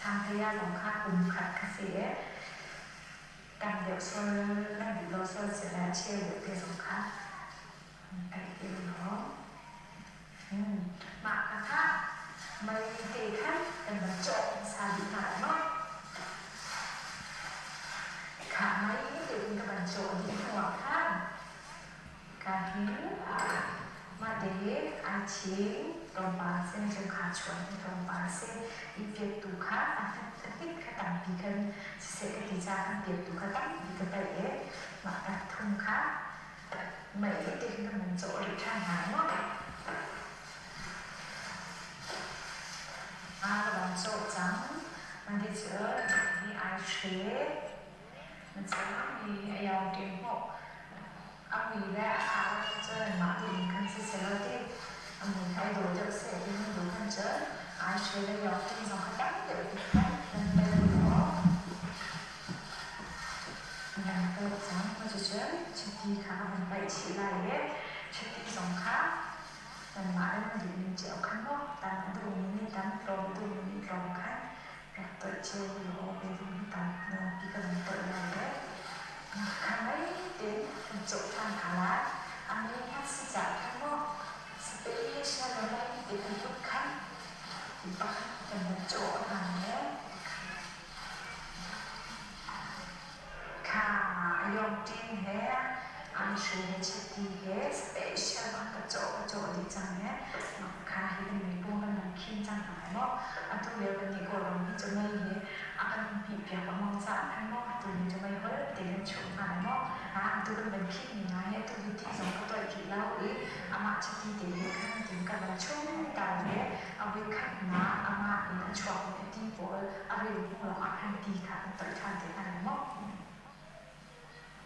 Thangphaya zong kha kum khat kha si i tam deuh sual nan duh lo sual si le cheu deuh te zong kha paih te law. Mah kha kha mei te khan kan van cawh hmasa dih hna lai maw? Kha mei tein ka van cawh dih hnuah khan ka hin mah te hi ai thing tlawmpal a si cun kha chuan hi tlawmpal a si i piattu kha a hnik kha tampi khan siseh ka ti caah khan piattu kha tampi ka paih i mah ka thum kha mei te khan kan van cawh rih ṭhan hna maw? A ka van cawh cang. Mah cu hi ai hre. Na cang hi a yawng ṭem hmawh. A mui le a khar cun mah duh in khan siselaw ti a mui kha i dawh deuh seh ti nan duh khan cun ai hre le yawng ṭem zong kha tam deuh ti khan nan tel law nan tel cang. Cucun chiti kha ka van paih chih lai i chiti zong kha nanmah le nan duhning cio khan maw tam a duhmi nih tam, tlawm a duhmi nih tlawm khan rak toih cio law beidung hi tam nawnpi ka van toih lai le kha mei tein kan cawh ṭhan hna lai. A mei kha si caah khan maw special le mei te kan put khan pakhat kan van cawh hna le Kha Yawngṭin he Anhri he Chiti he special bang ka cawh dih cang he kha hi kan mibu kan van khim cang hna lai maw. Atu lio kan nih Kawlram hi cu mei hi a kan hmih piak lengmang caah khan maw atu hi cu meihol te kan chuh hna lai maw. Atu kan van khim mi hna hi atu hi ti zong ka toih rih lo i amah chiti te he khan tin ka van chung ta le a voikhatnak amah in a chuakmi a ti pawl a ril hnu lawngah khan ti kha kan toih ṭhan te hna lai maw?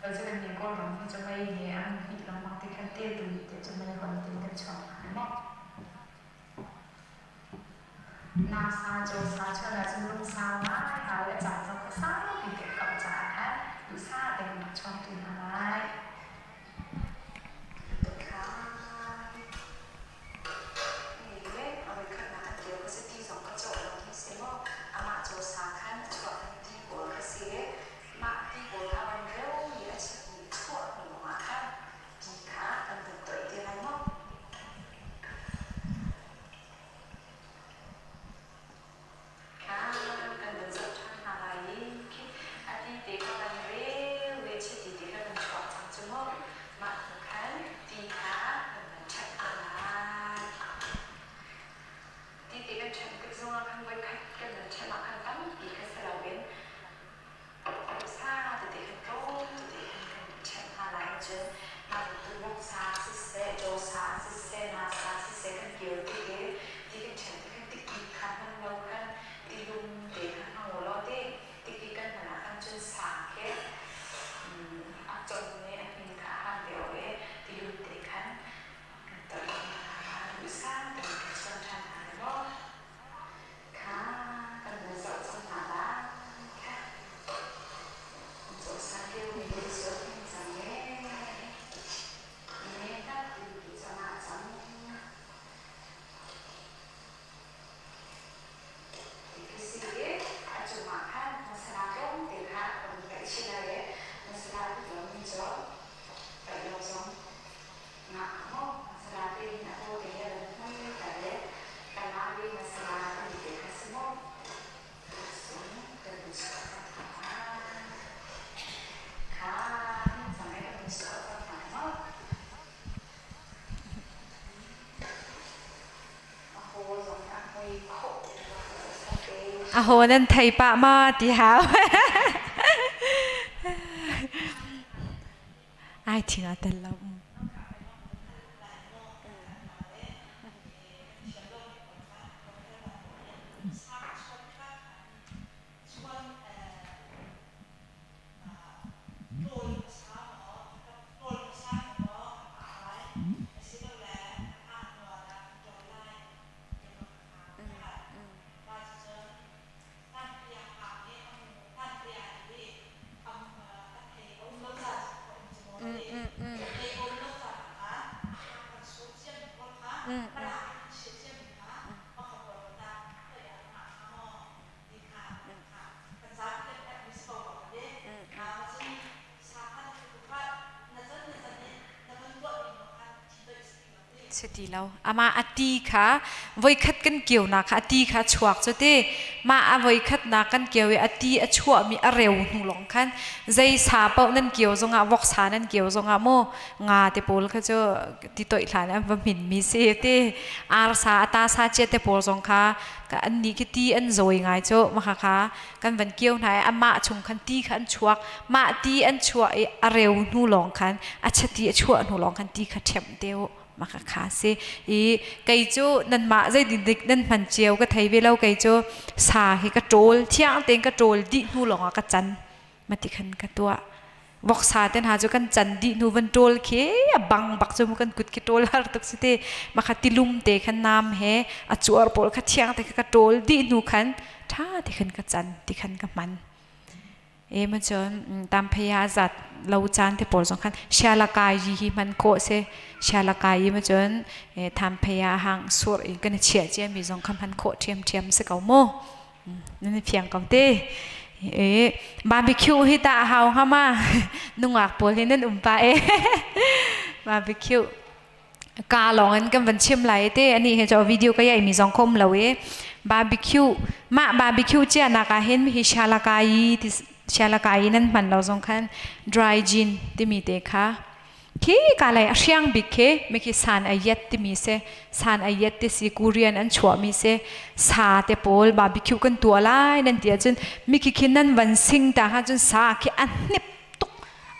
Cu kan nih Kawlram hi cu mei he an hmih lengmang ti khan te tu te cu mei hol te kan chuak hna lai maw? Nasa caw sa chuan ahcun lungsau ngai hau le caan zong kha saupi te kauh caah khan duhsah tein rak chuak tu hna lai. Voikhatnak an kio ka si ti zong ka cawh lo hi si maw amah caw sa khan a chuah kan ti pawl kha si i mah ti pawl kha van reu i a chiti chuah hnu lawngah khan ti kha kan van toih te lai maw. Kha kan van zoh ṭhan hna lai i khi a ti te kha van reu i chiti te kha kan chuah cang cu mu. Mah hnu khan ti kha kan van ṭhat hna lai. Ti te kan ṭhen tik zongah khan voikhat kan van ṭhen ah khan tampi kha si loin sa tete khan tlawm tete khan kan ṭhen hna lai ahcun mah bantuk voksa siseh, cawsa siseh, nasa siseh kan kio tik i ti kan ṭhen tik khan tikik kha hman lo khan tilum te kha hmang u law ti tikik kan hman ah khan cun sa khi a con i a hmin kha a hang deuh i tilum te khan kan toih hna duhsah tein kan chuan ṭhan hna lai maw? Kha kan van zoh cang hna lai kha. Cawsa keu mi cu hmin cang ee. Ne tak ti cang ah cang. Ti si i a cungah khan masala tlawmte kha kan paih chih lai i masala duh lomi cu paih lo zong ngah maw masala te hin a tawte he van hmui ta le kalari masala timi te kha si maw sung kan in suah cang hna kha cang e kan in suah cang hna maw. Aho nan thei pah ma ti hau. Ai thing a tel lo. si ti lo. Amah a ti kha voikhat kan kionak kha a ti kha chuak cu ti. Mah a voikhatnak kan kio i a ti a chuahmi a reu hnu lawng khan zei sa paoh nan kio zongah voksa nan kio zongah mu nga te pawl kha cu ti toih hlan an va hminmi si ti. Arsa a ta sa cia te pawl zong kha an nih khi ti an zawi ngai cu mah kha kan van kio hna i amah chung khan ti kha an chuak. Mah ti an chuah i a reu hnu lawng khan a chati a chuah hnu lawng khan ti kha ṭhemh te u. Mah kha kha si i kei cu nanmah zeitindik nan hman cio ka thei ve lo. Kei cu sa hi ka ṭawl thiang tein ka ṭawl dih hnu lawngah ka can mati khan ka tuah. Voksa te hna cu kan can dih hnu van ṭawl khi a bang bak cu mu, kan kut khi ṭawl har tuk si ti. Mah kha tilum te khan nam he a cuar pawl kha thiang te kha ka ṭawl dih hnu khan ṭha te khan ka can ti khan ka hman. E ma cun tamphei zat lo caan te pawl zong khan sialakai yi hi hman khawh si. Sialakai yi ma cun thamphei ah hang sur in kan i chiah cia mi zong kha hman khawh ṭhiamṭhiam si ko mu. Nan fiang ko te. E barbecue hi ta hau hnga ma? Nungak pawl hi nan um pa e. Barbecue ka lawng in kan van chim lai te. Ani he cho video ka yai mi zong khom lo e. Barbecue, mah barbecue chia nak ah hin hi shalaka yi ti shalaka yi nan hman lo zong khan dry gin timi te kha khi ka lai a hriang bik khi mi khi san a yet timi se san a yet ti si Korean an chuah mi se sa te pawl barbecue kan tua lai nan ti ahcun mi khi khi nan van sing ta ha cun sa khi a hnip tuk,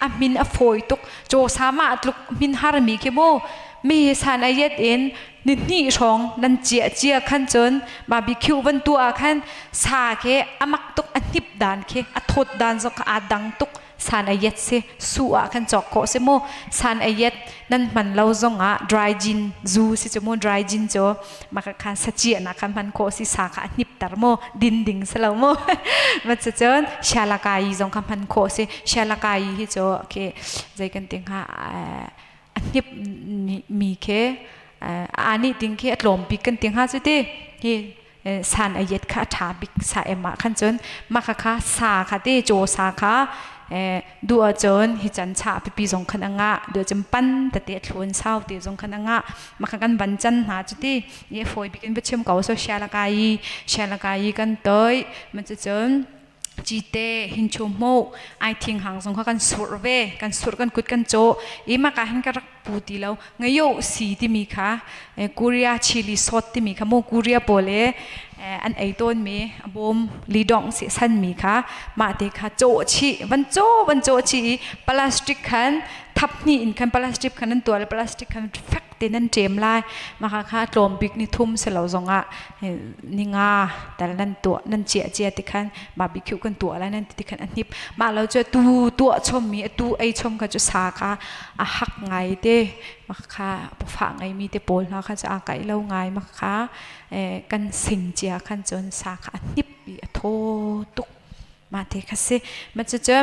a min a fawi tuk. Caw sa mah tluk min har mi khi mu mi san a yet in ni hnih hrawng nan cia cia khan cun barbecue van tua khan sa ke amak tuk, a hnip dan khi a thawt dan zong kha aa dang tuk. San a yet si su ah khan cawk khawh si mu. San a yet nan hman lo zong ah dry gin zu si cu mu. Dry gin cu maka khan sacia na khan hman khawh si, sa kha a hnip tar mu, din ding si lo mu. Ma cu cun sialakai zong kha hman khawh si. Sialakai hi cu okay zei kan ti hnga, a hnip mi khi ani ting khi a tlawm bik kan ti hnga cu ti. Hi san a yet kha a ṭha bik sa em ah khan cun mah kha kha sa kha te caw sa kha duh ahcun hi can chah pipi zong khan a ngah, duh ahcun pan tete a thlun sau te zong khan a ngah. Mah kha kan van can hna cu ti i fawi bik in va chim ko. So sialakai sialakai kan toi ma cu cun cite hinchu hmu ai thing hang zong kha kan surh ve, kan surh, kan kut kan caw i mah ka hin ka rak pu ti lo ngayo si timi kha Korea chili sot timi kha mu Korea pawl e an ei tawn mi bawm lidong si san mi kha mah te kha caw chi van caw van caw chi i plastic khan thap hni in khan plastic khan an tual plastic khan fek te nan ṭem lai. Mah kha kha tlawm bik ni thum si lo zongah ni nga tal nan tuah nan ciah cia ti khan barbecue kan tuah lai nan ti khan a hnip. Mah lo cu tu tuah chom mi atu ei chom kha cu sa kha a hak ngai te. Mah kha pawfah ngai mi te pawl hna kha cu a kai lo ngai. Mah kha kan sing cia khan cun sa kha a hnip i a thaw tuk. Mah te kha si. Ma cu cu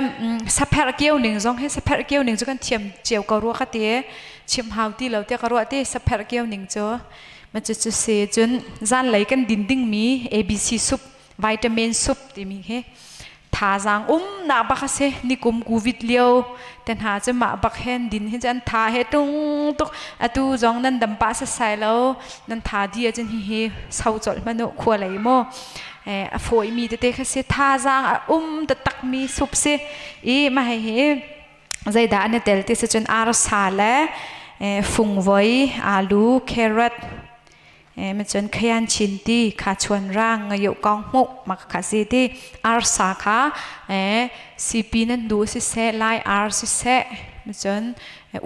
sapherh kio ning zong hi sapherh kio ning cu kan thiam cio ko rua ka ti, chim hau ti lo tiah ka ruah ti sapherh kio ning cu. Ma cu cu si. Cun zanlei kan din ding mi ABC soup, vitamin soup timi hi thazaang um nak bak a si. Nikum covid lio te hna cu mah bak hen din hin cu an tha he tung tuk. Atu zong nan dam pah sasai lo nan tha di ahcun hi hi so colh hmanh u khua lei mu a fawimi tete kha si, thazaang a um taktakmi sup si i. Mah hi zeidah an i tel ti si cun arsa le fungvoi, alu, carrot, ma cun khayan chin ti kha chuan rang ngayo kong hmuh ma kha si ti. Arsa kha CP nan du si seh, lai ar si seh, ma cun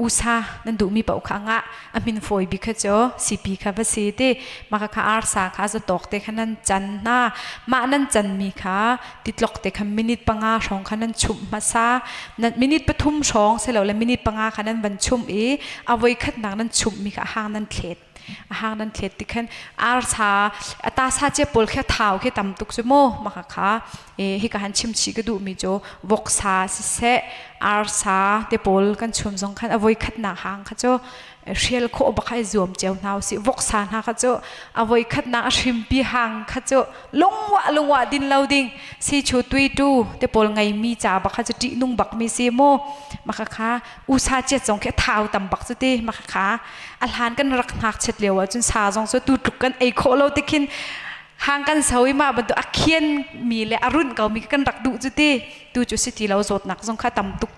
usa nan duhmi paoh kha ngah a min fawi bik kha cu CP kha va si ti. Mah kha kha arsa kha zatok te kha nan can hna. Mah nan can mi kha titlok te kha minute 5 hrawng kha nan chumh hmasa. Nan minute 3 hrawng silole minute 5 kha nan van chumh i a voi khatnak nan chumh mi kha a hang nan thlet, a hang nan thlet ti khan arsa ata sa che pawl kha thau khi tam tuk cu mu. Mah kha kha hi ka han chim chi ka duh mi cu voksa siseh arsa te pawl kan chum zong khan a voi khatnak hang kha cu hrial khawh bak ai zuam cio hna usih. Voksa hna kha cu a voi khatnak a hrimpi hang kha cu lungwa lungwa din lo ding. Si chu tui tu te pawl ngei mi ca bak kha chu ṭih nung bak mi si mu. Maka kha usa chiat zong khi thau tam bak cu ti maka kha a hlan kan rak hngak chet lio ah cun sa zong cu tu tluk kan ei khawh lo ti khin hang kan so i mah bantuk a khian mi le a runh ko mi kan rak duh cu ti tu cu si ti lo zawtnak zong kha tam tuk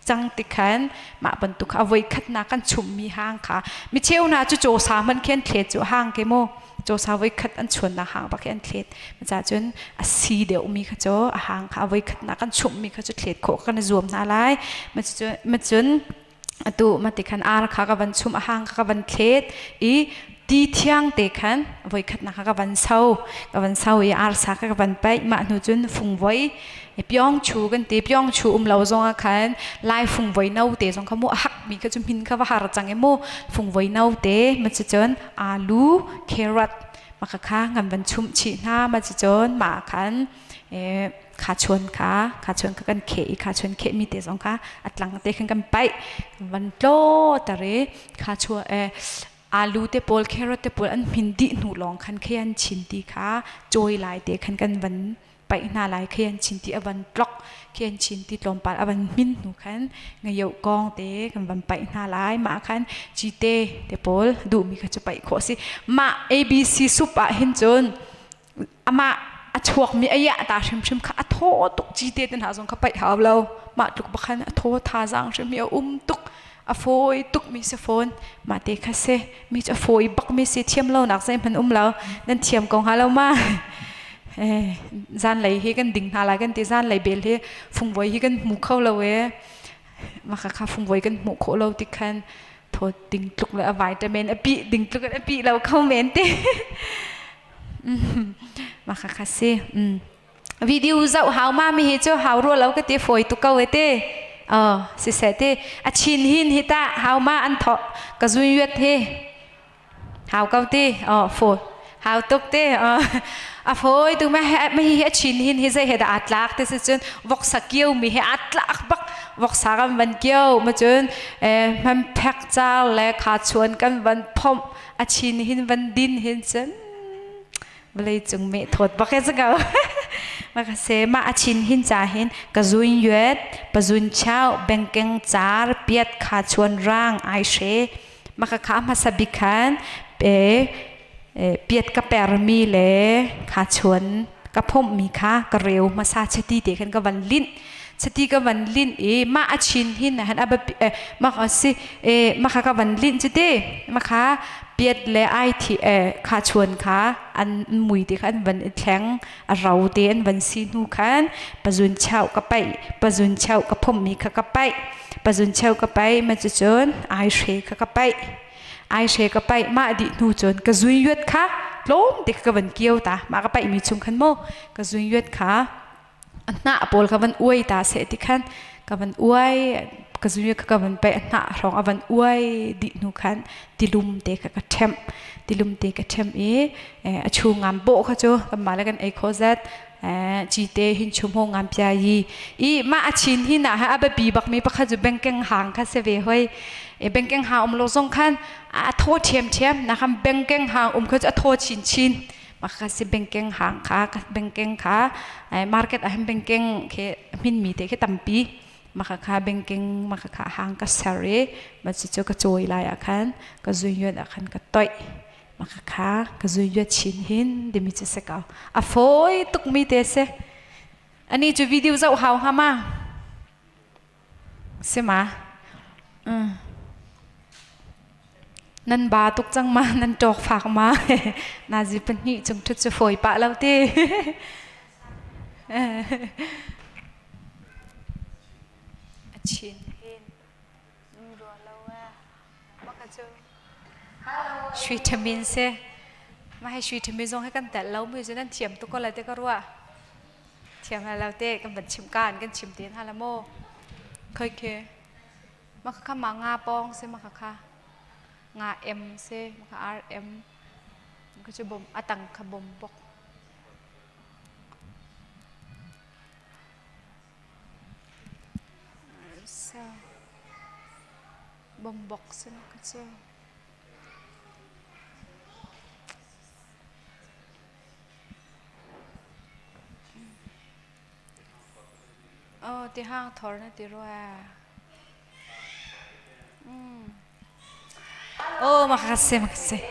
cang ti khan mah bantuk kha a voi khatnak kan chummi hang kha mi cheu hna cu caw sa hman khi an thlet cu hang ke mu caw sa voi khat an chuannak hang bak khi an thlet ca cun a si deuh mi kha cu a hang kha a voi khatnak kan chummi kha cu thlet khawh kan i zuam hna lai ma cun atu ma ti khan ar kha ka van chum a hang kha ka van thlet i ti thiang te khan voi khatnak kha ka van so ka van so i arsa kha ka van paih mah hnu cun fungvoi pyong chu kan ti pyong chu um lo zong ah khan lai fungvoi no te zong kha mu a hak mi kha cu min kha va har cang e mu fungvoi no te ma cu cun alu carrot ma kha kha ngan van chum chih hna ma cu cun ma khan kha chuan kha kha chuan kha kan kheh i kha chuan kheh mi te zong kha a tlang te khan kan paih van tlo tare kha chua alu te pawl carrot te pawl an hmin dih hnu lawng khan khe an chin ti kha chawi lai te khan kan van paih hna lai khe an chin ti a van tlok khe an chin ti tlawmpal a van hmin hnu khan ngayo kong te kan van paih hna lai mah khan cite te pawl duhmi kha cu paih khawh si mah ABC soup ah hin cun amah a chuakmi a iah ta hrimhrim kha a thaw tuk cite te hna zong kha paih hau lo mah tluk bakhan a thaw thazaang hrim hi a um tuk a fawi tuk mi si fawn mah te kha si mi cu a fawi bak mi si thiam lo nak zei hmanh um lo nan thiam ko hnga lo ma zan lei hi kan ding hna lai kan ti zan lei bel hi fungvoi hi kan hmu kho lo e maka kha fungvoi kan hmuh khawh lo ti khan thaw ding tluk le a vitamin a pi ding tluk a pi lo kho men te Mah kha si. Video zoh hau ma mi hi cu hau rua lo ka ti fawi tu ko e te. Oh, si se te. A chin hin hi ta hau ma an tho ka zui yuat hi. Hau ko ti. Oh, fawi. Hau tuk te. Oh. A fawi tu ma ma hi a chin hin hi zei he da atlak te si cun voksa kiau mi he atlak bak voksa kan van kiau ma cun eh man phek char le kha chuan kan van phomh a chin hin van din hin cun vawlei cung meh thawt bak he ko maka se ma a chin hin cha hin ka zun yuet pazun chau bengkeng char piat kha chuan rang ai she maka kha hmasa bik khan pe piat ka per mi le kha chuan ka phomh mi kha ka reu hmasa chati te khan ka van lin chati ka van lin i ma a chin hin han aba ma kha si e ma kha ka van lin chute ma kha piat le ai thi e kha chuan kha an mui te kha an van i thleng a rau te an van si hnu khan pazun chau ka pai pazun chau ka phom mi kha ka pai pazun chau ka pai ma chu chun ai hre kha ka pai ai hre ka pai ma di hnu chun ka zui yuat kha tlom te ka van kiau ta ma ka pai mi chung khan mo ka zui yuat kha a hnah pawl ka van uai ta seh ti khan ka van uai ka zui ka van pe a hnah hrawng a van uai dih hnu khan tilum te kha ka ṭhemh tilum te ka ṭhemh i a chu ngam bawh kha cu kan mah le kan ei kho zat cite hin chum ho ngam pia yi i mah a chin hi na ha a biapi bak mi pakhat cu bengkeng hang kha se ve hoi e bengkeng hang um lo zong khan a thaw ṭhiam ṭhiam na kham bengkeng hang um kha cu a thaw chin chin Maka si bengkeng hang kha bengkeng kha market ah hin bengkeng khi hmin mi te khi tampi maka kha bengkeng maka kha hang ka ser i ma cu cu ka cawi lai ah khan ka zui ah khan ka toih maka kha ka zui chin hin dimi cu se ko a fawi tuk mi te se ani cu video zoh hau hnga ma Si ma? Mm. Nan ba tuk cang ma, nan ṭawk fak ma. Nazi pahnih cung ṭhut cu fawi pah lo ti. A chin hin rua lo eh. Maka cu sui ṭhamin si. Mah hi sui ṭhamin zong hi kan telh lo mi cu nan thiam tuk ko lai te ka ruah. Thiam lo te kan van chim kaan kan chim te hna la maw khoi khi ma kha ma nga pong se ma kha nga m se ma kha r m ka chu bom atang kha bom bok sa bom bok se ma kha chu Oh, ti hang thor na ti rua. Mm. Oh, makasih, makasih.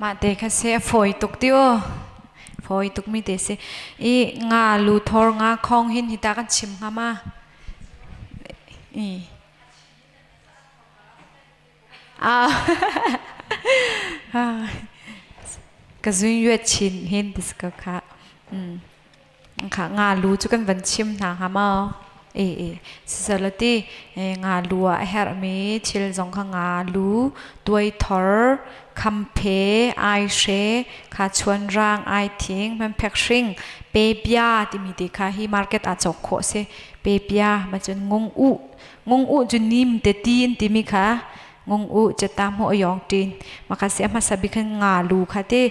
Mah te kha si a fawi tuk ti aw. Fawi tuk mi te si. I nga lu thor nga khong hin hi ta kan chim hnga ma. I. Ah. Ka zun yuet chin hin ti ka kha. Mm. Kha nga lu cu kan van chim hna hnga maw? E e sisalati nga lu ah a herhmi thil zong kha nga lu tuaithor khamphe aihre kha chuanrang aithing hmanphek hring pepia timi te kha hi market ah cawk khawh si pepia ma cun ngung u ngung u cu nim te ti in timi kha ngong u chata mo yong tin maka se hmasa bi khan nga lu kha te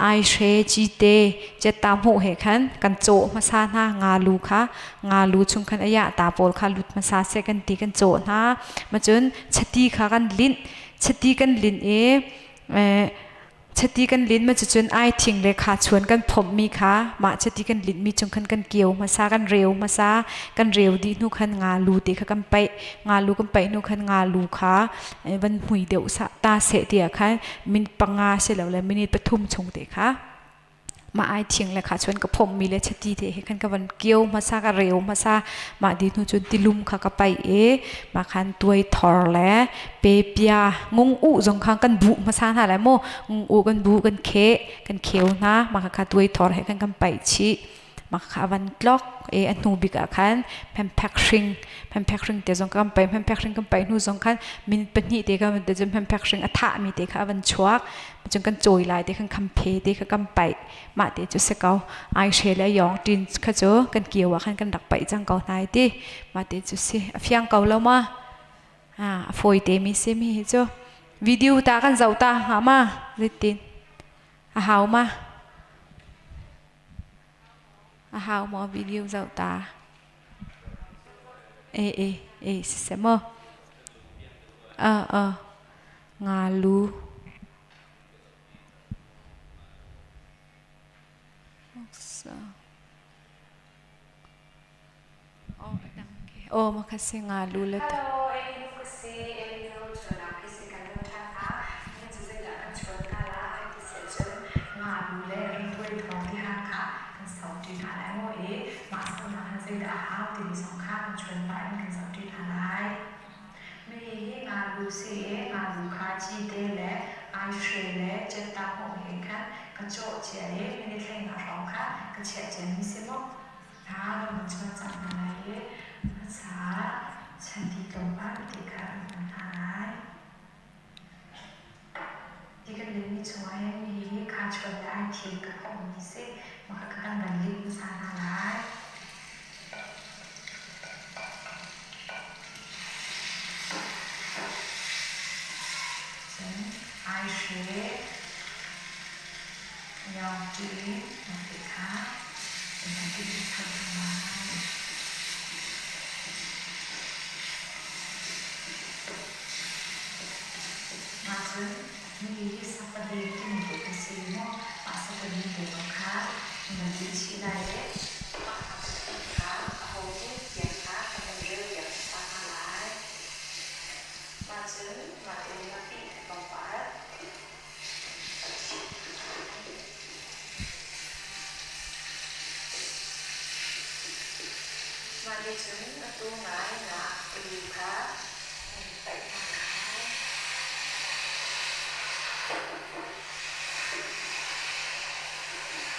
ai hre chi te chata mo he khan kan cho hmasa na nga lu kha nga lu chung khan aya ta pol kha lut hmasa se kan ti kan cho na ma chun chati kha kan lin chati kan lin e. Chati kan lin ma cucun ai thing le kha chuan kan phomhmi kha mah chati kan linhmi chung khan kan kio hmasa, kan reu hmasa, kan reu dih hnu khan nga lu te kha kan paih. Nga lu kan paih hnu khan nga lu kha van hmui deuh sa ta seh tiah khan minute 5 silole minute 3 chung te kha mah ai thing le kha chuan ka phommi le chati te he khan ka van kio hmasa, ka reu hmasa. Mah di hnu cun tilum kha ka paih i mah khan tuai thor le pepia ngung u zong kha kan buh hmasa hna lai mu. Ngung u kan buh, kan kheh, kan kheu hna. Mah kha tuai thor he khan kan paih chih. Mah kha van tlok e a hnu bik ah khan phemphek hring, phemphek hring te zong kan paih. Phemphek hring kan paih hnu zong khan minute 2 te kha te cun phemphek hring a thah mi te kha a van chuak cun kan cawi lai te khan khamphe te kha kan paih. Mah te cu si ko. Ai hre le yong tin kha cu kan kio ah khan kan rak paih cang ko hna ti. Mah te cu si. A fiang ko lo ma? A fawi te mi si mi hi cu. Video ta kan zoh ta hnga ma? Zeitin a hau ma? A hau maw video zoh ta? E e e siseh maw? A a nga lu. Oh, makasih nga lu le. Hello, Elinu ka si. Elinu chuanak khi si kan lo ṭhan ha. Nan cu zeidah kan chuan hna lai ti si ahcun nga lu le ringtuai thawng ti hang kha kan so ṭi hna lai maw i mah sonak han zeidah a hau timi zong kha kan chuan pah in kan zoh ṭi hna lai. Mi hi nga lu si i nga lu kha cite le aihre le cetta hmawm he khan ka cawh cia i minute 15 hrawng kha ka chiah ciami si maw? Hna kan van chuan cang hna lai i hmasa chati tlawmpal te kha kan hman hna lai. Ti kan limmi chungah hin hihi kha chuan le ai thil ka phomhmi si. Mah kha kan van lim hmasa hna lai. Cun aihre Yaungṭi na ti kha na ti ṭhan lai. Mah cun mi hi sapadi timi te ka si maw? Mah sapadi te zong kha na ti chih lai i mah sapadi kha aho nih tiang kha ka van rel piak hmasa hna lai. Mah cun mah in ngapih tlawmpal. Mah nih cun atu ngai nak lu kha an paih hna lai.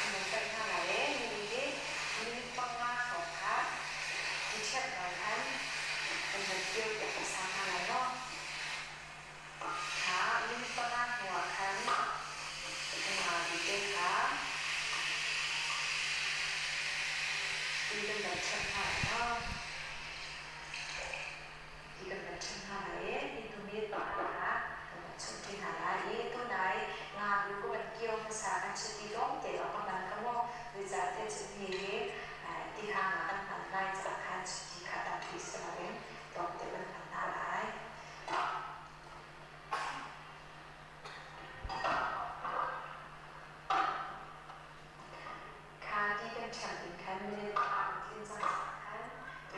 An paih hna lai i mi hi minute 5 hrawng kha i ṭhiap ngai khan an van kio piak hmasa hna lai maw? Kha minute 5 hnuah khan nga te kha ti kan van ṭhemh hna lai maw? Ti kan van ṭhemh hna lai i hi tu minute 5 kha kan van chumh ṭi hna lai i tunai nga lu ka van kio hmasa kan chiti lawngte lawng ka hman kha mu. Zeicahtiah cun hi hi tihang ah kan hman lai caah khan chiti kha tampi si loin tlawmte kan hman hna lai. Kha ti kan ṭhiam in khan minute an tlin cang caah khan tu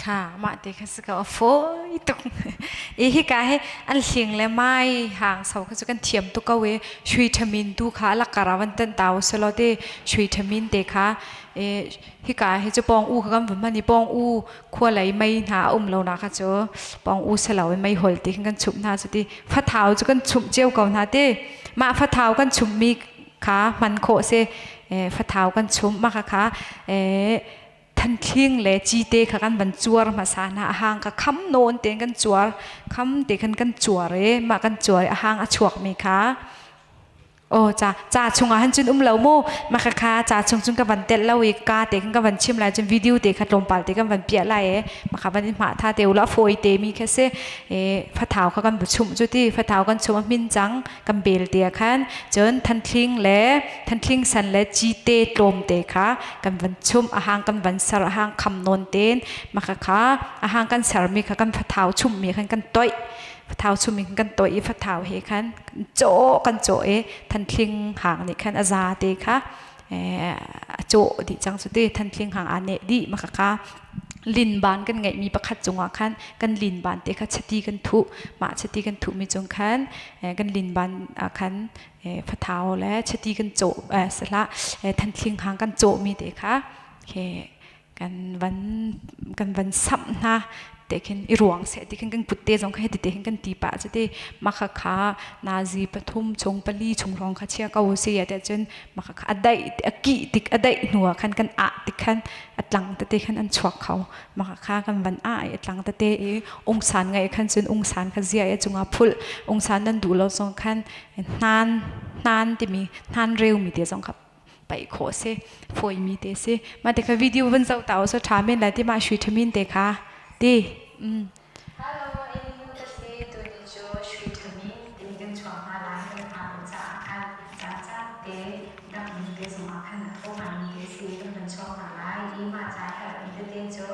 Kha mah te kha si ko a fawi tuk. I hika hi an hling le mai hang so kha cu kan thiam tuk ko i shui thamin tu kha lakar ah van tan ta usalaw te shui thamin te kha e hika hi cu pong u kha kan van hman i pong u khua lei mei hna a um lo na kha cu pong u selo i mei hol ti khan kan chumh hna cu ti fathau cu kan chumh cio ko hna ti mah fathau kan chumh mi kha hman khawh si fathau kan chumh mah kha kha thanthling le cite kha kan van cuar hmasa hna. A hang kha kham nawn tein kan cuar, kham te khan kan cuar i mah kan cuar i a hang a chuakmi kha. Oh, ca ca chungah han cun um lo mu. Mah kha kha ca chung cun ka van telh lo i ka te khan ka van chim lai, cun video te kha tlawmpal te kan van piah lai e. Mah kha van in hmah tha te u la, fawi te mi kha si e. Fathau kha kan bu chumh cu ti fathau kan chum a hmin cang, kan bel te ah khan cun thanthling le thanthling san le cite tlawm te kha kan van chumh, a hang kan van ser, a hang kham nawn ten. Mah kha kha a hang kan sermi kha kan fathau chumhmi khan kan toih, fathau chummi khan kan toih i fathau he khan cawh kan cawh i thanthling hang nih khan a za te kha a cawh dih cang cu ti thanthling hang aa neh dih. Mah kha kha linban kan ngeihmi pakhat cungah khan kan linban te kha chati kan thuh. Mah chati kan thuhmi cung khan kan linban ah khan fathau le chati kan cawh sahlah thanthling hang kan cawhmi te kha kan van kan van samh hna te khin i ruang seh ti khin kan kut te zong kha ti te khin kan ti pah cu ti. Mah kha kha nazi pathum chung pali chung hrawng kha chia ko si ya te cun mah kha kha a daih a kih tik a daih hnu ah khan kan ah tik khan a tlang tete khan an chuak kho. Mah kha kha kan van ah i a tlang tete i ungsan ngai khan cun ungsan kha zia i cungah phulh, ungsan nan duh lo zong khan hnan hnan timi hnan reu mi te zong kha paih khawh si, fawi mi te si. Mah te kha video van zoh ta so tha men lai ti ma shui thamin te kha ti. Hello, Elinu ka si. Tuni cu shui thamin timi kan chuak hna lai. Kan hna caah khan ca ca te dangmi te zongah khan a thaw ngaimi te si kan van chuak hna lai i mah ca herhmi tete cu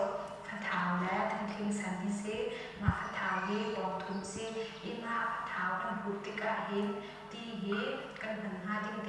fathau le thanthling san hi si. Mah fathau hi pawng thum si i mah fathau kan hup tikah hin ti hi kan hman hnga ding.